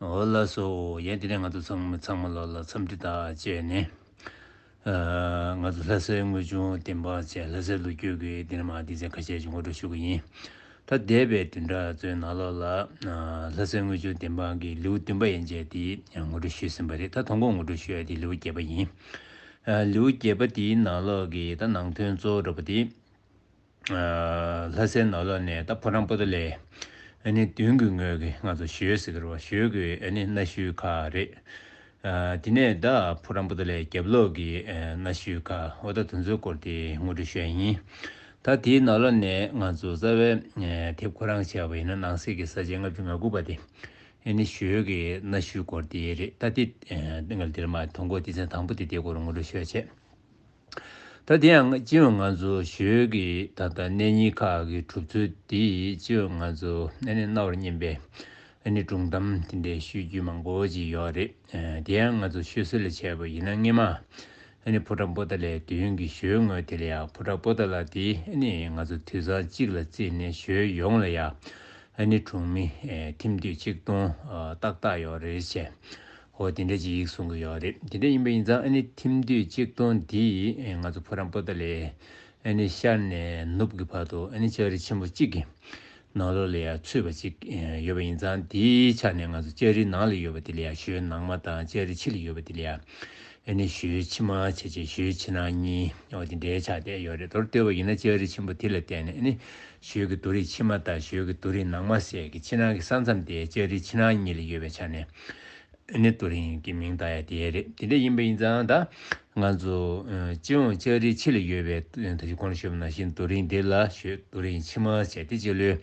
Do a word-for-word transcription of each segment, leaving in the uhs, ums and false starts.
འོ་ལགས་སོ། ཡ་དེ་ནས་ང་ཚོ་ཚང་མ་ཚང་མ་ལོ་ལ་འཚམས་འདྲི་དང་བཅས་ནས། ཨ། ང་ཚོ་ལྷ་སའི་དངོས་བྱུང་བདེན་དཔང་བཅས་ལྷ་སའི་ལོ་རྒྱུས་ཀྱི་འདི་ནས་མར་སྡེ་ཚན་ཁ་ཤས་ཤིག་ངོ་སྤྲོད་ཞུ་གི་ཡིན། ད་འདས་པའི་བདུན་ཕྲག་ཚོའི་ནང་ལོགས་ལ། ཨ། ལྷ་སའི་དངོས་བྱུང་བདེན་དཔང་གི་ལེའུ་བདུན་པ་ཡན་ཆད་དེ་ངོ་སྤྲོད་ཞུས་ཟིན་པ་རེད། ད་དང་པོ་ངོ་སྤྲོད་ཞུ་ཡ་དེ་ལེའུ་བརྒྱད་པ་ཡིན། ཨ། ལེའུ་བརྒྱད་པ་དེའི་ནང་ལོགས་ཀྱི་ད་ནང་དོན་གཙོ་བོ་འདྲ་པོ་དེ། ཨ། ལྷ་སའི་ནང་ལོགས་ནས་ད་ཕོ་བྲང་པོ་ཏ་ལའི་ཨ་ནི་མདུན་གྱི་ངོས་ཀྱི་ང་ཚོ་ཞོལ་ཟེར་གི་རེད་བ། ཞོལ་གྱི་ཨ་ནི་གནའ་ཤུལ་ཁག་རེད། ཨ། དེ་ནས་ད་ཕོ་བྲང་པོ་ཏ་ལའི་རྒྱབ་ལོགས་ཀྱི་ཨ་གནའ་ཤུལ་ཁག་འོ་ད་དེ་ཚོའི་སྐོར་དེ་ངོ་སྤྲོད་ཞུ་ཡ་ཡིན། ད་དེའི་ནང་ལོགས་ནས་ང་ཚོ་རྩ་བའི་ཨ་དེབ་ཁོ་རང་བྱས་པ་ཡིན་ན་ནང་གསེས་ཀྱི་ས་བཅད་ལྔ་བཅུ་ང་དགུ་པ་དེ་ཨ་ནི་ཞོལ་གྱི་གནའ་ཤུལ་སྐོར་དེ་རེད། ད་དེ་ཨ་ང་འདིར་མ་དང་པོ་སྡེ་ཚན་དང་པོ་དེ་དེའི་སྐོར་ངོ་སྤྲོད་ཞུ་ཡ་བྱས། ད་དེ་ཡང་སྤྱི་ཡོངས་ང་ཚོ་ཞོལ་གྱི་ད་ལྟ་གནས་རྙིང་ཁག་གི་གྲུབ་ཚུལ་འདི་སྤྱི་ཡོངས་ང་ཚོ་ཨ་ནི་རྣ་བར་སྙན་པའི་ཨ་ནི་སྒྲུང་གཏམ་དེ་འདྲའི་ཤོད་རྒྱུ་མང་པོ་ཅིག་ཡོད་རེད། ཨ། དེ་ཡང་ང་ཚོ་ཤོད་སྲོལ་ལ་བྱས་པ་ཡིན་ན་སྔས་མ་ཨ་ནི་ཕོ་བྲང་པོ་ཏ་ལའི་མདུན་གྱི་ཞོལ་ངོས་དེ་ལ་ཡང་ཕོ་བྲང་པོ་ཏ་ལ་དེ་ཨ་ནི་ང་ཚོ་དུད་ཚང་གཅིག་ལ་བརྩིས་ནས་ཞོལ་ཡོངས་ལ་ཡང་ཨ་ནི་གྲོང་མི་ཨ་ཐིམ་དུད་གཅིག་སྟོང་ཨ་ཏག་ཏག་ཡོད་རེད་ཅེས། ཧོ་དེ་འདྲ་ཅིག་ཡིག་གསུང་གི་ཡོད་རེད། དེ་འདྲ་ཡིན་པ་ཡིན་ཙང་ཨ་ནི་ཐིམ་དུད་གཅིག་སྟོང་འདི་ང་ཚོ་ཕོ་བྲང་པོ་ཏ་ལའི་ཨ་ནི་ཤར་ནས་ནུབ་ཀྱི་བར་དུ་ཨ་ནི་ལྕགས་རི་ཆེན་པོ་གཅིག་གི་ནང་ལོགས་ལ་ཡང་ཚུད་པ་ཅིག་ཡོད་པ་ཡིན་ཙང་དེའི་ཆ་ནས་ང་ཚོ་ལྕགས་རི་ནང་ལ་ཡོད་པ་དེ་ལ་ཡང་ཞོལ་ནང་མ་དང་ལྕགས་རི་ཕྱི་ལ་ཡོད་པ་དེ་ལ་ཡང་ཨ་ནི་ཞོལ་ཕྱི་མ་བྱས་བྱས་ཞོལ་ཕྱི་ནང་གཉིས་འོ་དེ་འདྲའི་ཆགས་བསྡད་ཡོད་རེད། མདོར་བསྡུས་པ་ཡིན་ན་ལྕགས་རི་ཆེན་པོ་དེ་ལ་བརྟེན་ནས་ཨ་ནི་ཞོལ་གྱི་རྡོ་རིང་ཕྱི་མ་དང་ཞོལ་གྱི་རྡོ་རིང་ནང་མ་ཟེར་གྱི་ཕྱི་ནང་གི་ས་མཚམས་དེ་ལྕགས་རི་ཕྱི་ནང་གཉིས་ལ་ཡོད་པའི་ཆ་ནས། ཨ་ནི་རྡོ་རིང་གི་མིང་བཏགས་ཡ་དེ་རེད། དེ་འདྲ་ཡིན་པ་ཡིན་ཙང་ད་ང་ཚོ་ཨ་སྤྱི་ཡོངས་ལྕགས་རིའི་ཕྱི་ལ་ཡོད་པའི་ད་ཅི་གོང་ལ་ཞུས་པ་ནང་བཞིན་རྡོ་རིང་འདི་ལ་ཞོལ་རྡོ་རིང་ཕྱི་མ་བྱས་ཏེ་སྤྱི་ལོའི་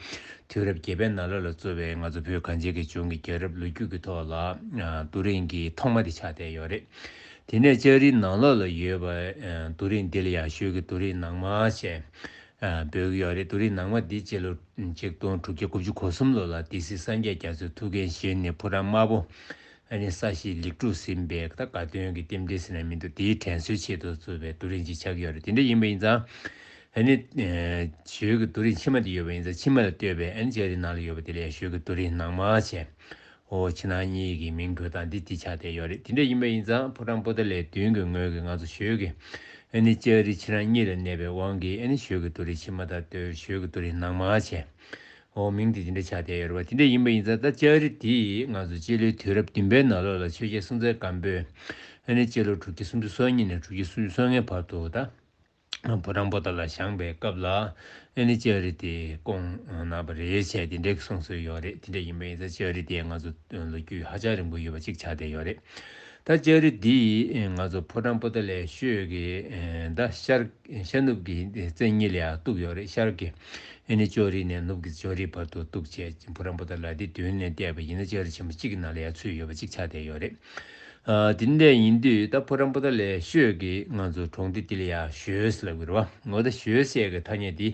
དུས་རབས་བརྒྱད་པའི་ནང་ལོགས་ལ་གཙོས་པའི་ང་ཚོ་བོད་གངས་ཅན་གྱི་ལྗོངས་ཀྱི་རྒྱལ་རབས་ལོ་རྒྱུས་ཀྱི་ཐོག་ལ་ཨ་རྡོ་རིང་གི་ཐོག་མ་དེ་ཆགས་བསྡད་ཡོད་རེད། དེ་ནས་ལྕགས་རིའི་ནང་ལོགས་ལ་ཡོད་པ་ཨ་རྡོ་རིང་འདི་ལ་ཡང་ཞོལ་གྱི་རྡོ་རིང་ནང་མ་བྱས། ཨ་འབོད་ཀྱི་ཡོད་རེད། རྡོ་རིང་ནང་མ་འདི་སྤྱི་ལོ་ཆིག་སྟོང་དྲུག་བརྒྱ་དགུ་བཅུ་གོ་གསུམ་ལོ་ལ་སྡེ་སྲིད་སངས་རྒྱས་རྒྱ་མཚོས་ཐུའུ་བཀྭན་བཞེངས་ནས་ཕོ་བྲང་དམར་པོ་ཨ་ནི་ས་གཞི་ལེགས་གྲུབ་ཟིན་པའི་ད་དགའ་སྟོན་གྱི་རྟེན་འབྲེལ་ཟེར་ན་མི་འདུག་དེའི་དྲན་གསོའི་ཆེད་དུ་བཙུགས་པའི་རྡོ་རིང་ཅིག་ཆགས་ཀྱི་ཡོད་རེད། དེ་འདྲ་ཡིན་པ་ཡིན་ཙང་ཨ་ནི་ཨ་ཞོལ་གྱི་རྡོ་རིང་ཕྱི་མ་དེ་ཡོད་པ་ཡིན་ཙང་ཕྱི་མ་ལ་ལྟོས་པའི་ཨ་ནི་ལྕགས་རི་ནང་ལ་ཡོད་པ་དེ་ལ་ཡང་ཞོལ་གྱི་རྡོ་རིང་ནང་མ་བྱས། ཨོ་ཕྱི་ནང་གཉིས་ཀྱི་མིང་བོས་དང་འདི་འདི་ཆགས་བསྡད་ཡོད་རེད། དེ་འདྲ་ཡིན་པ་ཡིན་ཙང་ཕོ་བྲང་པོ་ཏ་ལའི་མདུན་གྱི་ངོས་ཀྱི་ང་ཚོ་ཞོལ་གྱི་ཨ་ནི་ལྕགས་རི་ཕྱི་ནང་གཉིས་ལ་གནས་པའི་དབང་གིས་ཨ་ནི་ཞོལ་གྱི་རྡོ་རིང་ཕྱི་མ་དང་སྟོད་ཞོལ་གྱི་རྡོ་རིང་ནང་མ་བྱས། ཨོ་མིང་འདི་འདི་འདྲ་ཆགས་བསྡད་ཡོད་རེད་བ། དེ་འདྲ་ཡིན་པ་ཡིན་ཙང་ད་ལྕགས་རི་འདི་ང་ཚོ་སྤྱི་ལོའི་དུས་རབས་བདུན་པའི་ནང་ལོགས་ལ་ཆོས་རྒྱལ་སྲོང་བཙན་སྒམ་པོས་ཨ་ནི་སྤྱི་ལོ་དྲུག་བརྒྱ་སུམ་ཅུ་སོ་གཉིས་ནས་དྲུག་བརྒྱ་སུམ་ཅུ་སོ་ལྔའི་བར་དུ་ད། ཕོ་བྲང་པོ་ཏ་ལ་བཞེངས་པའི་སྐབས་ལ་ཨ་ནི་ལྕགས་རི་དེ་བསྐོངས་གནང་བ་རེད་བྱས་དེ་འདྲའི་གསུང་སྲོལ་ཡོད་རེད། དེ་འདྲ་ཡིན་པ་ཡིན་ཙང་ལྕགས་རི་དེ་ང་ཚོ་ལོ་རྒྱུས་ཧ་ཅང་རིང་པོ་ཡོད་པ་གཅིག་ཆགས་བསྡད་ཡོད་རེད། ད་ལྕགས་རི་འདི་ང་ཚོ་ཕོ་བྲང་པོ་ཏ་ལའི་ཤོད་ཀྱི་ད་ཤར་ཤར་ནུབ་ཀྱི་རྩེ་གཉིས་ལ་ཡང་གཏུགས་ཡོད་རེད། ཤར་གྱི་ཨ་ནི་ལྕགས་རི་ནས་ནུབ་ཀྱི་ལྕགས་རི་བར་དུ་གཏུགས་བྱས་ཕོ་བྲང་པོ་ཏ་ལ་འདི་མདུན་ནས་བལྟས་པ་ཡིན་ན་ལྕགས་རི་ཆེན་པོ་གཅིག་གི་ནང་ལ་ཡང་ཚུད་ཡོད་པ་གཅིག་ཆགས་བསྡད་ཡོད་རེད། ཨ་དེ་འདྲ་ཡིན་དུས་ད་ཕོ་བྲང་པོ་ཏ་ལའི་ཤོད་ཀྱི་ང་ཚོ་གྲོང་སྡེ་དེ་ལ་ཡང་ཞོལ་ཟེར་ལབ་ཀྱི་རེད་བ། འོ་ད་ཞོལ་ཟེར་གྱི་ཐ་སྙད་འདི་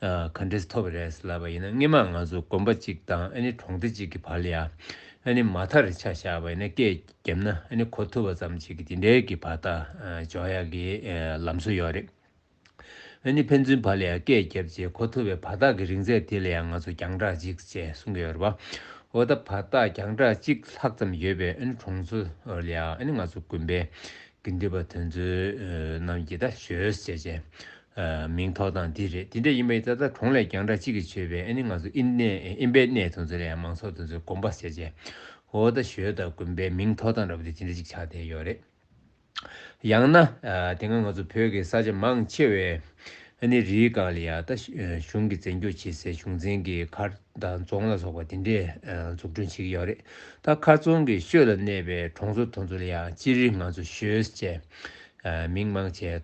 ཨ་ག་འདྲས་ཐོབ་པ་རེད་ཟེར་ལབ་པ་ཡིན་ན་སྔོན་མ་ང་ཚོ་དགོན་པ་གཅིག་དང་ཨ་ནི་གྲོང་སྡེ་གཅིག་གི་བར་ལ་ཡང་ཨ་ནི་མ་མཐར་ཆ་བཞག་པ་ཡིན་ན་སྐད་བརྒྱབ་ན་ཨ་ནི་གོ་ཐུབ་པ་ཙམ་ཅིག་གི་དེ་འདྲའི་གི་བར་ཐག་ཨ་འཇོག་ཡག་གི་ཨ་ལམ་སྲོལ་ཡོད་རེད། ཨ་ནི་ཕན་ཚུན་བར་ལ་ཡང་སྐད་བརྒྱབ་རྗེས་གོ་ཐུབ་པའི་བར་ཐག་གི་རིང་ཚད་དེ་ལ་ཡང་ང་ཚོ་རྒྱང་གྲགས་གཅིག་ཅེས་གསུང་གི་ཡོད་རེད་བ། འོ་ད་བར་ཐག་རྒྱང་གྲགས་གཅིག་ལྷག་ཙམ་ཡོད་པའི་ཨ་ནི་གྲོང་ཚོ་ལ་ཡང་ཨ་ནི་ང་ཚོ་དགོན་པའི་དགེ་འདུན་པ་དེ་ཚོའི་རྣམས་ཀྱིས་ད་ཞོལ་ཟེར་བྱས་མིང་ཐོགས་སྟངས་འདི་རེད། དེ་འདྲ་ཡིན་པ་ཡིན་ཙང་ད་གྲོང་ལས་རྒྱང་གྲགས་གཅིག་གིས་ཆོད་པའི་ཨ་ནི་ང་ཚོ་དབེན་གནས་དབེན་པའི་གནས་དེ་ཚོ་ལ་ཡང་མང་ཚོགས་དེ་ཚོས་དགོན་པ་ཟེར་བྱས་འོ་ད་ཞོལ་དང་དགོན་པའི་མིང་ཐོགས་སྟངས་འདྲ་པོ་དེ་དེ་འདྲ་ཅིག་ཆགས་བསྡད་ཡོད་རེད། ཡང་ན་ཨ་དེ་སྔ་ང་ཚོ་བོད་ཀྱི་ས་ཆ་མང་ཆེ་བའི་ཨ་ནི་རིའི་སྒང་ལ་ཡ་ད་གཞུང་གིས་བཙན་སྐྱོང་བྱེད་སའི་གཞུང་འཛིན་གྱི་མཁར་དང་རྫོང་ལ་སོགས་པ་དེ་འདྲས་འཛུགས་སྐྲུན་བྱེད་ཀྱི་ཡོད་རེད། ད་མཁར་རྫོང་གི་ཤོད་ལ་གནས་པའི་གྲོང་ཚོ་དེ་ཚོ་ལ་ཡང་སྤྱིར་ང་ཚོ་ཞོལ་ཟེར་མིང་མང་ཆེ་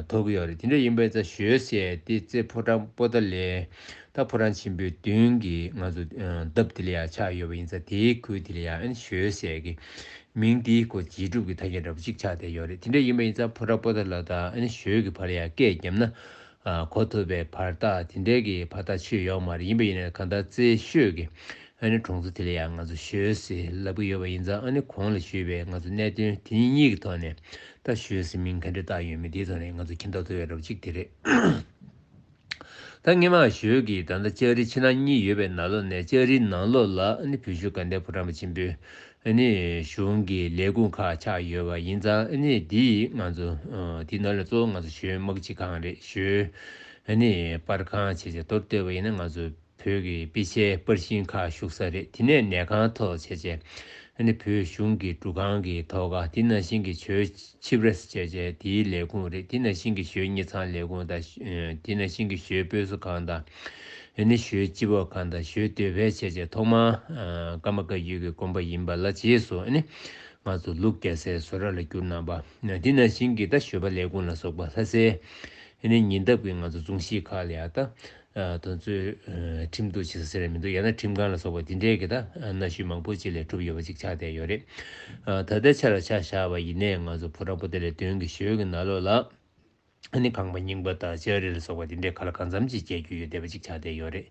ཐོགས་ཀྱི་ཡོད་རེད། དེ་འདྲ་ཡིན་པའི་ཙང་ཞོལ་ཟེར་དེ་རྩེ་ཕོ་བྲང་པོ་ཏ་ལའི་ད་ཕོ་བྲང་ཆེན་པོའི་མདུན་གྱི་ང་ཚོ་འདབས་དེ་ལ་ཡང་ཆགས་ཡོད་པ་ཡིན་ཙང་དེའི་ཁུལ་དེ་ལ་ཡང་ཞོལ་ཟེར་གི་མིང་འདིའི་སྐོར་རྗེས་གྲུབ་ཀྱི་ཐ་སྙད་འདྲ་པོ་གཅིག་ཆགས་བསྡད་ཡོད་རེད། དེ་འདྲ་ཡིན་པ་ཡིན་ཙང་ཕོ་བྲང་པོ་ཏ་ལ་དང་ཨ་ནི་ཞོལ་གྱི་བར་ལ་ཡང་སྐད་བརྒྱབ་ན་གོ་ཐུབ་པའི་བར་ཐག་དེ་འདྲའི་གི་བར་ཐག་ཆོད་ཡོད་མ་རེད། ཡིན་པ་ཡིན་ན་གང་ལྟར་རྩེ་ཤོད་ཀྱི་ཨ་ནི་གྲོང་ཚོ་དེ་ལ་ཡང་ང་ཚོ་ཞོལ་ཟེར་ལབ་ཀྱི་ཡོད་པ་ཡིན་ཙང་ཨ་ནི་གོང་ལ་ཞུས་པའི་ང་ཚོ་གནད་དོན་དེ་གཉིས་ཀྱི་ཐོག་ནས་ད་ཞོལ་ཟེར་མིང་ག་འདྲ་བཏགས་ཡོད་མེད་དེའི་ཐོག་ནས་ང་ཚོ་མཁྱེན་རྟོགས་ཐུབ་ཡ་འདྲ་པོ་གཅིག་དེ་རེད། ད་སྔོན་མ་ཞོལ་གྱི་ད་ལྟ་ལྕགས་རི་ཕྱི་ནང་གཉིས་ཡོད་པའི་ནང་ལོགས་ནས་ལྕགས་རིའི་ནང་ལོགས་ལ་ཨ་ནི་བོད་བཞུགས་དགའ་ལྡན་ཕོ་བྲང་པ་ཆེན་པོའི་ཨ་ནི་གཞུང་གི་ལས་ཁུངས་ཁག་ཆགས་ཡོད་པ་ཡིན་ཙང་། ཨ་ནི་འདི་ང་ཚོ་ཨ་འདི་ནང་ལ་གཙོ་བོ་ང་ཚོ་ཞོལ་དམག་སྤྱི་ཁང་རེད། ཞོལ་ཨ་ནི་པར་ཁང་བྱས་བྱས་མདོར་བསྡུས་པ་ཡིན་ན་ང་ཚོ་བོད་ཀྱི་དཔེ་ཆའི་པར་ཤིང་ཁག་བཞུགས་ས་རེད། དེ་ནས་ནས་ཁང་ཐོག་བྱས་བྱས་ཨ་ནི་བོད་གཞུང་གི་འབྲུ་ཁང་གི་ཐོག་ཁ། དེ་ནང་བཞིན་གྱི་ཞོལ་ཆིབས་རས་བྱས་བྱས་དེའི་ལས་ཁུངས་རེད། དེ་ནང་བཞིན་གྱི་ཞོལ་དངུལ་ཚང་ལས་ཁུངས་དང་། ཨ་དེ་ནང་བཞིན་གྱི་ཞོལ་དཔོན་གསོ་ཁང་དང་། ཨ་ནི་ཞོལ་སྤྱི་འོག་ཁང་དང་ཞོལ་དོས་པའི་བྱས་བྱས་ཐོག་མར་ཨ་ཀརྨ་བཀའ་བརྒྱུད་ཀྱི་དགོན་པ་ཡིན་པ་ལ་རྗེས་སུ་ཨ་ནི་ང་ཚོ་ལུགས་རྒྱལ་སྲས་བཟོ་གྲྭ་ལ་བསྒྱུར་གནང་བ། དེ་ནང་བཞིན་གྱི་ད་ཞོལ་པ་ལས་ཁུངས་ལ་སོགས་པ་ལྷ་སའི་ཨ་ནི་ཉེ་འདབས་ཀྱི་ང་ཚོ་རྫོང་གཞིས་ཁག་ལ་ཡང་ད་ཨ་དེ་ཚོའི་ཨ་ཁྲིམས་གཏུག་བྱེད་ས་ཟེར་ཡ་མི་འདུག་ཡང་ན་ཁྲིམས་ཁང་ལ་སོགས་པ་དེ་འདྲའི་གི་ད་ཨ་གནའ་ཤུལ་མང་པོ་ཅིག་ལས་གྲུབ་ཡོད་པ་ཅིག་ཆགས་བསྡད་ཡོད་རེད། ཨ་ད་ལྟའི་ཆ་ལ་ཆ་བཞག་པ་ཡིན་ནའི་ང་ཚོ་ཕོ་བྲང་པོ་ཏཱ་ལའི་མདུན་གྱི་ཞོལ་གྱི་ནང་ལོགས་ལ་ཨ་ནི་ཁང་པ་རྙིང་པ་དང་ལྕགས་རི་ལ་སོགས་པ་དེ་འདྲའི་གང་ལ་གང་འཚམ་ཅིག་མཇལ་རྒྱུ་ཡོད་བསྡད་པ་ཅིག་ཆགས་བསྡད་ཡོད་རེད།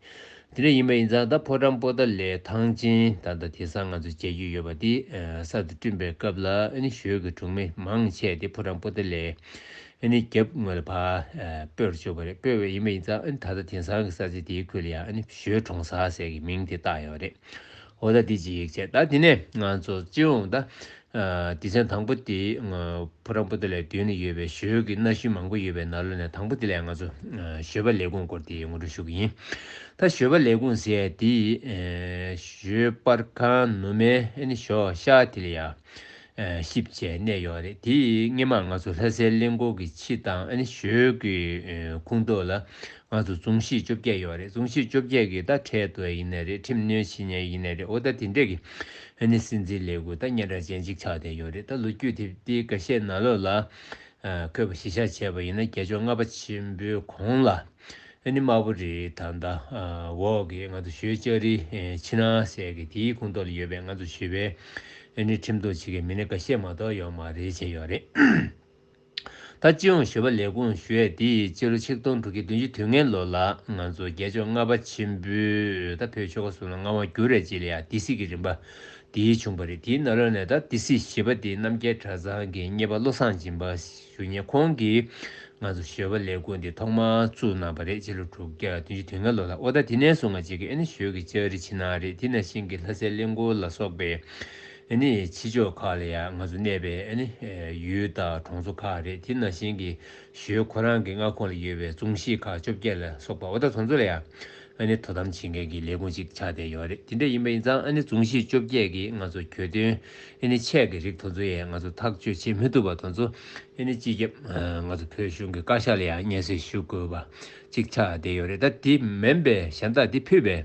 དེ་འདྲ་ཡིན་པ་ཡིན་ཙང་ད་ཕོ་བྲང་པོ་ཏཱ་ལའི་ཐང་ཆེན་ད་ལྟ་དེང་སང་ང་ཚོ་མཇལ་རྒྱུ་ཡོད་པ་དེ་ཨ་གསར་དུ་བསྐྲུན་པའི་སྐབས་ལ་ཨ་ནི་ཞོལ་གྱི་གྲོང་མི་མང་ཆེ་དེ་ཕོ་བྲང་པོ་ཏཱ་ལའི་ཨ་ནི་རྒྱབ་ངོས་ལ་ཕར་ཨ་སྤོས་བཅུག་པ་རེད། སྤོས་པ་ཡིན་པ་ཡིན་ཙང་ཨ་ནི་ད་ལྟ་དེང་སང་གི་ས་ཆ་དེའི་ཁུལ་ལ་ཡང་ཨ་ནི་ཞོལ་གྲོང་གསར་ཟེར་གྱི་མིང་དེ་བཏགས་ཡོད་རེད། འོ་ད་དེ་གཅིག་བྱས། ད་དེ་ནས་ང་ཚོ་སྤྱི་ཡོངས་ད་ཨ་སྡེ་ཚན་དང་པོ་དེ་ང་ཕོ་བྲང་པོ་ཏཱ་ལའི་མདུན་ནས་ཡོད་པའི་ཞོལ་གྱི་གནའ་ཤུལ་མང་པོ་ཡོད་པའི་ནང་ལོགས་ནས་དང་པོ་དེ་ལ་ང་ཚོ་ཨ་ཞོལ་པ་ལས་ཁུངས་སྐོར་དེ་ངོ་སྤྲོད་ཞུ་གི་ཡིན། ད་ཞོལ་པ་ལས་ཁུངས་ཟེར་ཡ་དེ་ཨ་ཞོལ་པར་ཁང་ནུབ་མའི་ཨ་ནི་ཞོགས་ཤར་དེ་ལ་ཡ་ཨ་གཤིབས་བྱས་གནས་ཡོད་རེད། དེ་སྔོན་མ་ང་ཚོ་ལྷ་སའི་གླིང་སྐོར་གྱི་ཕྱི་དང་ཨ་ནི་ཞོལ་གྱི་ཨ་ཁོངས་གཏོགས་ལ་ང་ཚོ་རྫོང་གཞིས་བཅོ་བརྒྱད་ཡོད་རེད། རྫོང་གཞིས་བཅོ་བརྒྱད་ཀྱི་ད་ཁྲལ་བསྡུ་ཡ་ཡིན་ནའི་རེད། ཁྲིམས་གནོན་བྱེད་མཁན་ཡིན་ནའི་རེད། འོ་ད་དེ་འདྲས་ཀྱི་ཨ་ནི་སྲིད་འཛིན་ལས་ཁུངས་ད་སྙན་གྲགས་ཅན་ཅིག་ཆགས་བསྡད་ཡོད་རེད། ད་ལོ་རྒྱུས་དེ་དེའི་འགའ་ཤས་ནང་ལོགས་ལ་ཨ་འཁོད་པ་གཞི་བཞག་བྱས་པ་ཡིན་ན་རྒྱལ་མཆོག་ལྔ་པ་ཆེན་པོའི་གོང་ལ་ཨ་ནི་དམར་པོ་རི་དང་ད་ཨ་འོག་གི་ང་ཚོ་ཞོལ་ལྕགས་རི་ཨ་ཕྱི་ནང་ཟེར་གི་དེའི་ཁོངས་གཏོགས་ལ་ཡོད་པའི་ང་ཚོ་ཞོལ་པའི་ཨ་ནི་ཁྲིམས་གཏུག་བྱེད་མཁན་མི་སྣ་འགའ་ཤས་མ་གཏོགས་ཡོད་མ་རེད་བྱས་ཡོད་རེད། ད་སྤྱི་ཡོངས་ཞོལ་པ་ལས་ཁུངས་ཞུ་ཡས་དེ་ཡིས་སྤྱི་ལོ་ཆིག་སྟོང་དྲུག་བརྒྱ་བདུན་ཅུ་དོན་ལྔའི་ལོ་ལ་ང་ཚོ་རྒྱལ་མཆོག་ལྔ་པ་ཆེན་པོས་ད་བོད་ཆོལ་ཁ་གསུམ་ལ་མངའ་དབང་བསྒྱུར་བའི་རྗེས་ལ་ཡང་སྡེ་སྲིད་ཀྱི་རིམ་པ་དེ་བྱུང་བ་རེད། དེའི་ནང་ལོགས་ནས་ད་སྡེ་སྲིད་བཞི་པ་དེ་རྣམ་རྒྱལ་གྲྭ་ཚང་གི་གཉེར་པ་བློ་བཟང་སྦྱིན་པ་ཞུ་མཁན་ཁོང་གིས་ང་ཚོ་ཞོལ་པ་ལས་ཁུངས་དེ་ཐོག་མར་བཙུགས་གནང་བ་རེད། སྤྱི་ལོ་དྲུག་བརྒྱ་བདུན་ཅུ་དོན་ལྔ་ལོ་ལ། འོ་ད་དེ་ནས་བཟུང་ང་ཅིག་གིས་ཨ་ནི་ཞོལ་གྱི་ལྕགས་རི་ཕྱི་ནང་རེད། དེ་ནང་བཞིན་གྱི་ལྷ་སའི་གླིང་སྐོར་ལ་སོགས་པའི་ཨ་ནི་ཕྱི་ཕྱོགས་ཁག་ལ་ཡང་ང་ཚོ་གནས་པའི་ཨ་ནི་ཡུལ་དང་གྲོང་ཚོ་ཁག་རེད། དེ་ནང་བཞིན་གྱི་ཞོལ་ཁོ་རང་གི་མངའ་ཁོངས་ལ་ཡོད་པའི་རྫོང་གཞིས་ཁག་བཅོ་བརྒྱད་ལ་སོགས་པ། འོ་ད་དེ་ཚོ་ལ་ཡང་ཨ་ནི་དོ་དམ་བྱེད་མཁན་གྱི་ལས་ཁུངས་ཅིག་ཆགས་བསྡད་ཡོད་རེད། དེ་འདྲ་ཡིན་པ་ཡིན་ཙང་ཨ་ནི་རྫོང་གཞིས་བཅོ་བརྒྱད་ཀྱི་ང་ཚོ་གྱོད་དོན་ཨ་ནི་ཆད་ཀྱི་རིགས་དེ་ཚོ་ཡང་ང་ཚོ་ཐག་གཅོད་བྱེད་མི་ཐུབ་པ་དེ་ཚོ་ཨ་ནི་སྤྱི་ཁྱབ་ང་ཚོ་བོད་གཞུང་གི་བཀའ་ཤག་ལ་ཡང་སྙན་སེང་ཞུ་དགོས་པ་ཅིག་ཆགས་བསྡད་ཡོད་རེད། ད་དེ་མིན་པའི་གཞན་དག་དེ་ཕུད་པའི་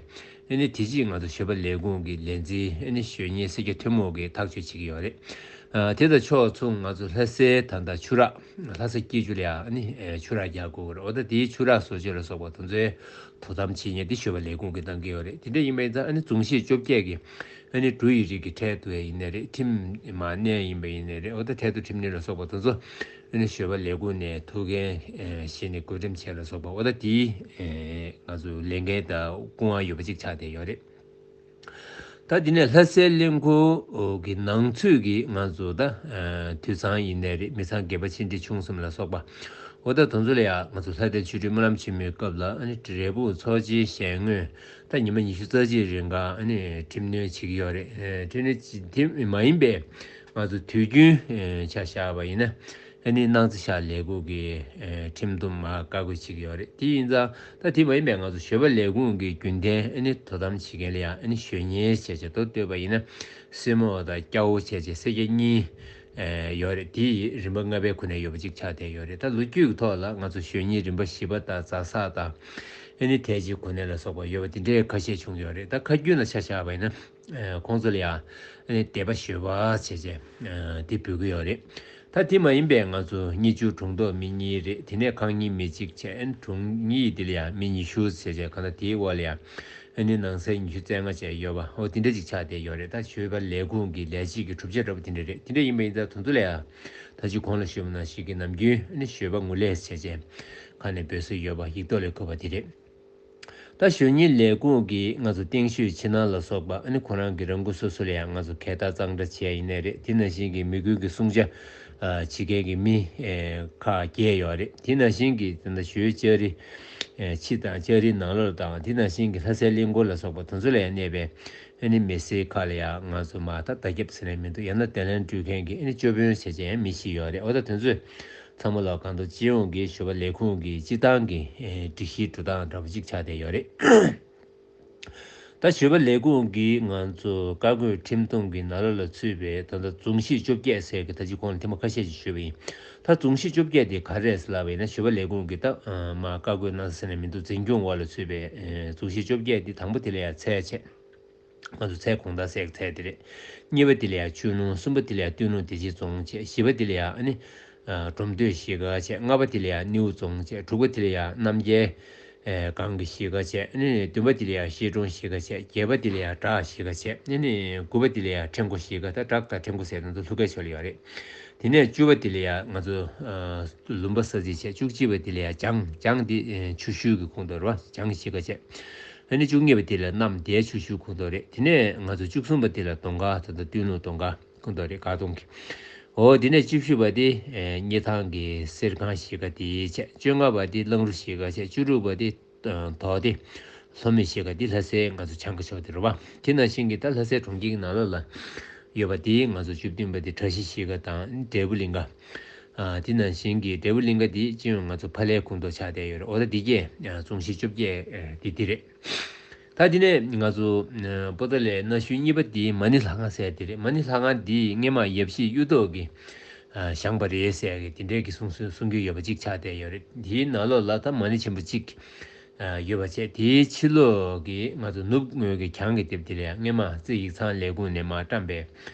ཨ་ནི་དེ་རྗེས་ང་ཚོ་ཞོལ་པ་ལས་ཁུངས་ཀྱི་ལས་འཛིན་ཨ་ནི་གཞོན་གཉེར་སེར་སྐྱ་ཐོན་མོ་གིས་ཐག་གཅོད་བྱེད་ཀྱི་ཡོད་རེད། ཨ་དེ་དང་ཕྱོགས་མཚུངས་ང་ཚོ་ལྷ་སའི་ད་ལྟ་ཆུ་རགས་ལྷ་ས་སྐྱིད་ཆུ་ལ་ཡང་ཨ་ནི་ཆུ་རགས་རྒྱག་དགོས་ཀྱི་རེད། འོ་ད་དེའི་ཆུ་རགས་བཟོ་བཅོས་ལ་སོགས་པ་དེ་ཚོའི་དོ་དམ་བྱེད་མཁན་དེ་ཞོལ་པ་ལས་ཁུངས་ཀྱིས་གནང་གི་ཡོད་རེད། དེ་འདྲ་ཡིན་པ་ཡིན་ཙང་ཨ་ནི་རྫོང་གཞིས་བཅོ་བརྒྱད་ཀྱི་ཨ་ནི་འབྲུ་ཡི་རིགས་ཀྱི་ཁྲལ་བསྡུ་ཡ་ཡིན་ནའི་རེད། ཁྲིམས་མ་གནས་ཡིན་པ་ཡིན་ནའི་རེད། འོ་ད་ཁྲལ་བསྡུ་ཁྲིམས་གནོན་ལ་སོགས་པ་དེ་ཚོ་ཨ་ནི་ཞོལ་པ་ལས་ཁུངས་ནས་ཐུགས་འགན་ཨེ་བཞེས་ནས་བགོ་འགྲེམས་བྱས་ལ་སོགས་པ། འོ་ད་དེའི་ཨེ་ང་ཚོ་ལས་འགན་དང་སྐུ་དབང་ཡོད་པ་ཅིག་ཆགས་བསྡད་ཡོད་རེད། ད་དེ་ནས་ལྷ་སའི་གླིང་སྐོར་གྱི་ནང་ཚུད་ཀྱི་ང་ཚོ་ད་ཨེ་དུད་ཚང་ཡིན་ནའི་རེད། མི་ཚང་སྒེར་པ་ཆེ་འབྲིང་ཆུང་གསུམ་ལ་སོགས་པ། འོ་ད་དེ་ཚོ་ལ་ཡང་ང་ཚོ་ལྷ་ལྡན་ཆོས་སྒྲོན་སྨོན་ལམ་ཆེན་མོའི་སྐབས་ལ་ཨ་ནི་འབྲས་སྤུངས་ཚོགས་ཆེན་ཞལ་ངོས་ད་ཉི་མ་ཉི་ཤུ་རྩ་གཅིག་རིང་ག་ཨ་ནི་ཁྲིམས་གནོན་བྱེད་ཀྱི་ཡོད་རེད། ཨེ་ཁྲིམས་གནོན་བྱེད་དེ་མ་ཡིན་པའི་ང་ཚོ་དུས་རྒྱུན་ཨེ་ཆ་བཞག་པ་ཡིན་ན་ཨ་ནི་སྣང་རྩེ་ཤག་ལས་ཁུངས་ཀྱི་ཨེ་ཁྲིམས་སྡོམ་མར་བཀག་འགོག་བྱེད་ཀྱི་ཡོད་རེད། དེ་ཡིན་ཙང་ད་དེ་མ་ཡིན་པའི་ང་ཚོ་ཞོལ་པ་ལས་ཁུངས་ཀྱི་རྒྱུན་ལྡན་ཨ་ནི་དོ་དམ་བྱེད་མཁན་ལ་ཡང་ཨ་ནི་གཞོན་གཉེར་བྱས་བྱས་མདོར་བསྡུས་པ་ཡིན་ན་སྲས་མོ་དང་སྐྱ་བོ་བྱས་བྱས་སེར་སྐྱ་གཉིས་ཨེ་ཡོད་རེད། དེ་ཡི་རིམ་པ་ལྔ་པའི་གོ་གནས་ཡོད་པ་ཅིག་ཆགས་བསྡད་ཡོད་རེད། ད་ལོ་རྒྱུས་ཀྱི་ཐོག་ལ་ང་ཚོ་གཞོན་གཉེར་རིམ་པ་བཞི་པ་དང་རྫ་སར་དང་ཨ་ནི་ཐའི་ཇི་གོ་གནས་ལ་སོགས་པ་ཡོད་པ་དེ་འདྲའི་ཁ་ཤས་བྱུང་ཡོད་རེད། ད་ཁ་རྒྱུན་ལ་ཆ་བཞག་པ་ཡིན་ན་ཨེ་ཁོང་ཚོ་ལ་ཡང་ཨ་ནི་སྡེ་པ་ཞོལ་པ་བྱས་བྱས་ཨེ་དེ་འབོད་ཀྱི་ཡོད་རེད། ད་དེ་མ་ཡིན་པའི་ང་ཚོ་གཉིས་བཅུ་གྲོང་ཐོག་མི་གཉིས་རེད། དེ་ནས་ཁང་གཉིས་མི་གཅིག་བྱས་ཨ་ནི་གྲོང་གཉིས་དེ་ལ་ཡང་མི་ཉི་ཤུ་བྱས་བྱས་གང་ལྟར་དེའི་འོག་ལ་ཡང་ཨ་ནི་ནང་སའི་ཉི་ཤུ་རྩ་ལྔ་བྱས་ཡོད་པ། འོ་དེ་འདྲ་ཅིག་ཆགས་བསྡད་ཡོད་རེད། ད་ཞོལ་པ་ལས་ཁུངས་ཀྱི་ལས་བྱེད་ཀྱི་གྲུབ་ཆ་འདྲ་པོ་དེ་འདྲ་རེད། དེ་འདྲ་ཡིན་པ་ཡིན་ཙང་དེ་ཚོ་ལ་ཡང་ད་ཅི་གོང་ལ་ཞུས་པ་ནང་བཞིན་གྱི་ནམ་རྒྱུན་ཨ་ནི་ཞོལ་པ་ངོས་ལེན་བྱས་བྱས་ཁ་ནས་འབོད་སྲོལ་ཡོད་པ་ཡིག་ཐོག་ལ་འཁོད་པ་དེ་རེད། ད་གཞོན་གཉེར་ལས་ཁུངས་ཀྱིས་ང་ཚོ་སྟེང་ཤོད་ཕྱི་ནང་ལ་སོགས་པ་ཨ་ནི་ཁོ་རང་གི་རང་ཁུལ་སོ་སོ་ལ་ཡང་ང་ཚོ་གད་བདར་གཙང་སྦྲ་བྱས་ཡིན་ནའི་རེད། དེ་ནང་བཞིན་གྱི་མི་ཁུར་གྱི་སྲུང་བྱ་ཨ་བྱེད་མཁན་གྱི་མི་ཨེ་ཁག་བརྒྱད་ཡོད་རེད། དེ་ནང་བཞིན་གྱི་ད་ལྟ་ཞོལ་ལྕགས་རི་ ཕྱི་དང་ལྕགས་རིའི་ནང་ལོགས་དང་དེ་ནང་བཞིན་གྱི་ལྷ་སའི་གླིང་སྐོར་ལ་སོགས་པ་དེ་ཚོ་ལ་ཡང་གནས་པའི་ཨ་ནི་མི་སེར་ཁག་ལ་ཡང་ང་ཚོ་མ་ད་བརྡ་ཁྱབ་ཟེར་ནས་མི་འདུག་ཡང་ན་དེ་ལན་སྤྲོད་མཁན་གྱི་ཨ་ནི་སྐྱོར་དཔོན་བྱས་བྱས་ཡང་མི་ཞིག་ཡོད་རེད། འོ་ད་དེ་ཚོས་ཚང་མ་ལ་གང་ལྟར་སྤྱི་ཡོངས་ཀྱི་ཞོལ་པ་ལས་ཁུངས་ཀྱི་སྤྱི་བཏང་གི་སྒྲིག་གཞི་འགྲོ་སྟངས་འདྲ་པོ་ཅིག་ཆགས་བསྡད་ཡོད་རེད། ད་ཞོལ་པ་ལས་ཁུངས་ཀྱིས་ང་ཚོ་བཀའ་བཀོད་ཁྲིམས་ཐོག་གི་ནང་ལོགས་ལ་ཚུད་པའི་ད་ལྟ་རྫོང་གཞི་བཅོ་བརྒྱད་ཟེར་གྱི་ད་ཅི་གོང་ལ་ཐེངས་མ་ཁ་ཤས་ཤིག་ཞུས་པ་ཡིན། ད་རྫོང་གཞི་བཅོ་བརྒྱད་དེ་ག་རེ་རེད་ཟེར་ལབ་པ་ཡིན་ན་ཞོལ་པ་ལས་ཁུངས་ཀྱིས་ད་མ་བཀའ་བཀོད་གནང་ས་ཟེར་ནས་མི་འདུག་འཛིན་སྐྱོང་འོག་ལ་ཚུད་པའི་རྫོང་གཞི་བཅོ་བརྒྱད་དེ་དང་པོ་དེ་ལ་ཡང་ཚད་བྱས། ང་ཚོ་ཚལ་གུང་ཐང་ཟེར་ཚལ་དེ་རེད། གཉིས་པ་དེ་ལ་ཡང་ཆུ་ནུ། གསུམ་པ་དེ་ལ་ཡང་སྟོད་ནུ་བདེ་ཆེན་རྫོང་བྱས། བཞི་པ་དེ་ལ་ཡང་ཨ་ནི་འབྲོམ་སྟོད་གཞིས་ཀ་བྱས། ལྔ་པ་དེ་ལ་ཡང་སྣེའུ་རྫོང་བྱས། དྲུག་པ་དེ་ལ་ཡང་རྣམ་རྒྱལ་སྒང་གི་གཞིས་ཀ་བྱས། ཨ་ནི་བདུན་པ་དེ་ལ་ཡང་ཤེལ་གྲོང་གཞིས་ཀ་བྱས། བརྒྱད་པ་དེ་ལ་ཡང་བྲག་གཞིས་ཀ་བྱས། ཨ་ནི་དགུ་པ་དེ་ལ་ཡང་ཁྲེང་ཀོ་གཞིས་ཀ། ད་བྲག་དང་ཁྲེང་ཀོ་ཟེར་དེ་ཚོ་ལྷུ་ཁའི་ཕྱོགས་ལ་ཡོད་རེད། དེ་ནས་བཅུ་པ་དེ་ལ་ཡང་ང་ཚོ་ལུང་པ་ས་རྩིས་བྱས། བཅུ་གཅིག་པ་དེ་ལ་ཡང་བྱང་། བྱང་འདི་ཆུ་ཤུལ་གྱི་ཁོངས་གཏོགས་རེད་པ། བྱང་གཞིས་ཀ་བྱས། ཨ་ནི་བཅུ་གཉིས་པ་དེ་ལ་གནམ་བདེ་ཆུ་ཤུལ་ཁོངས་གཏོགས་རེད། དེ་ནས་ང་ཚོ་བཅུ་གསུམ་པ་དེ་ལ་གདོང་དཀར། ད་ལྟ་སྟོད་ནུ་གདོང་དཀར་ཁོངས་གཏོགས་རེད། དཀར་གདོང་གི། འོ་དེ་ནས་བཅུ་བཞི་པ་དེ་ཨེ་སྙེ་ཐང་གི་གསེར་ཁང་གཞིས་ཀ་དེ་བྱས། བཅོ་ལྔ་པ་དེ་གླང་རུ་གཞིས་ཀ་བྱས། བཅུ་དྲུག་པ་དེ་ཨ་དོ་དེ་ལྷོ་མོན་གཞིས་ཀ་དེ་ལྷ་སའི་ང་ཚོ་བྱང་ཁ་ཕྱོགས་དེ་རེད་པ། དེ་ནང་བཞིན་གྱི་ད་ལྷ་སའི་གྲོང་ཁྱེར་གྱི་ནང་ལོགས་ལ་ཡོད་པ་དེ་ང་ཚོ་བཅུ་བདུན་པ་དེ་བཀྲ་ཤིས་གཞིས་ཀ་དང་འབྲས་བུ་གླིང་ཀ། ཨ་དེ་ནང་བཞིན་གྱི་འབྲས་བུ་གླིང་ཀ་འདི་སྤྱི་ཡོངས་ང་ཚོ་ཕ་ལའི་ཁོངས་གཏོགས་ཆགས་བསྡད་ཡོད་རེད། འོ་ད་འདི་གས་ཨ་རྫོང་གཞི་བཅོ་བརྒྱད་ཨ་འདི་འདི་རེད། ད་དེ་ནས་ང་ཚོ་ཨ་པོ་ཏཱ་ལའི་གནའ་ཤུལ་གཉིས་པ་འདི་མ་ཎི་ལྷ་ཁང་ཟེར་དེ་རེད། མ་ཎི་ལྷ་ཁང་འདི་སྔས་མ་ཡབ་གཞིས་གཡུ་ཐོག་གིས་ཨ་བཞེངས་པ་རེད་ཟེར་གི་དེ་འདྲའི་གི་གསུང་གསུང་གསུང་གི་ཡོད་པ་གཅིག་ཆགས་བསྡད་ཡོད་རེད། དེའི་ནང་ལོགས་ལ་ད་མ་ཎི་ཆེན་པོ་གཅིག་ཨ་ཡོད་པ་བྱས། དེའི་ཕྱི་ལོགས་ཀྱི་ང་ཚོ་ནུབ་ངོས་ཀྱི་གྱང་གི་ལྡེབས་དེ་ལ་ཡང་སྔས་མ་རྩེ་ཡིག་ཚང་ལས་ཁུངས་ནས་མར་བཀྲམ་པའི་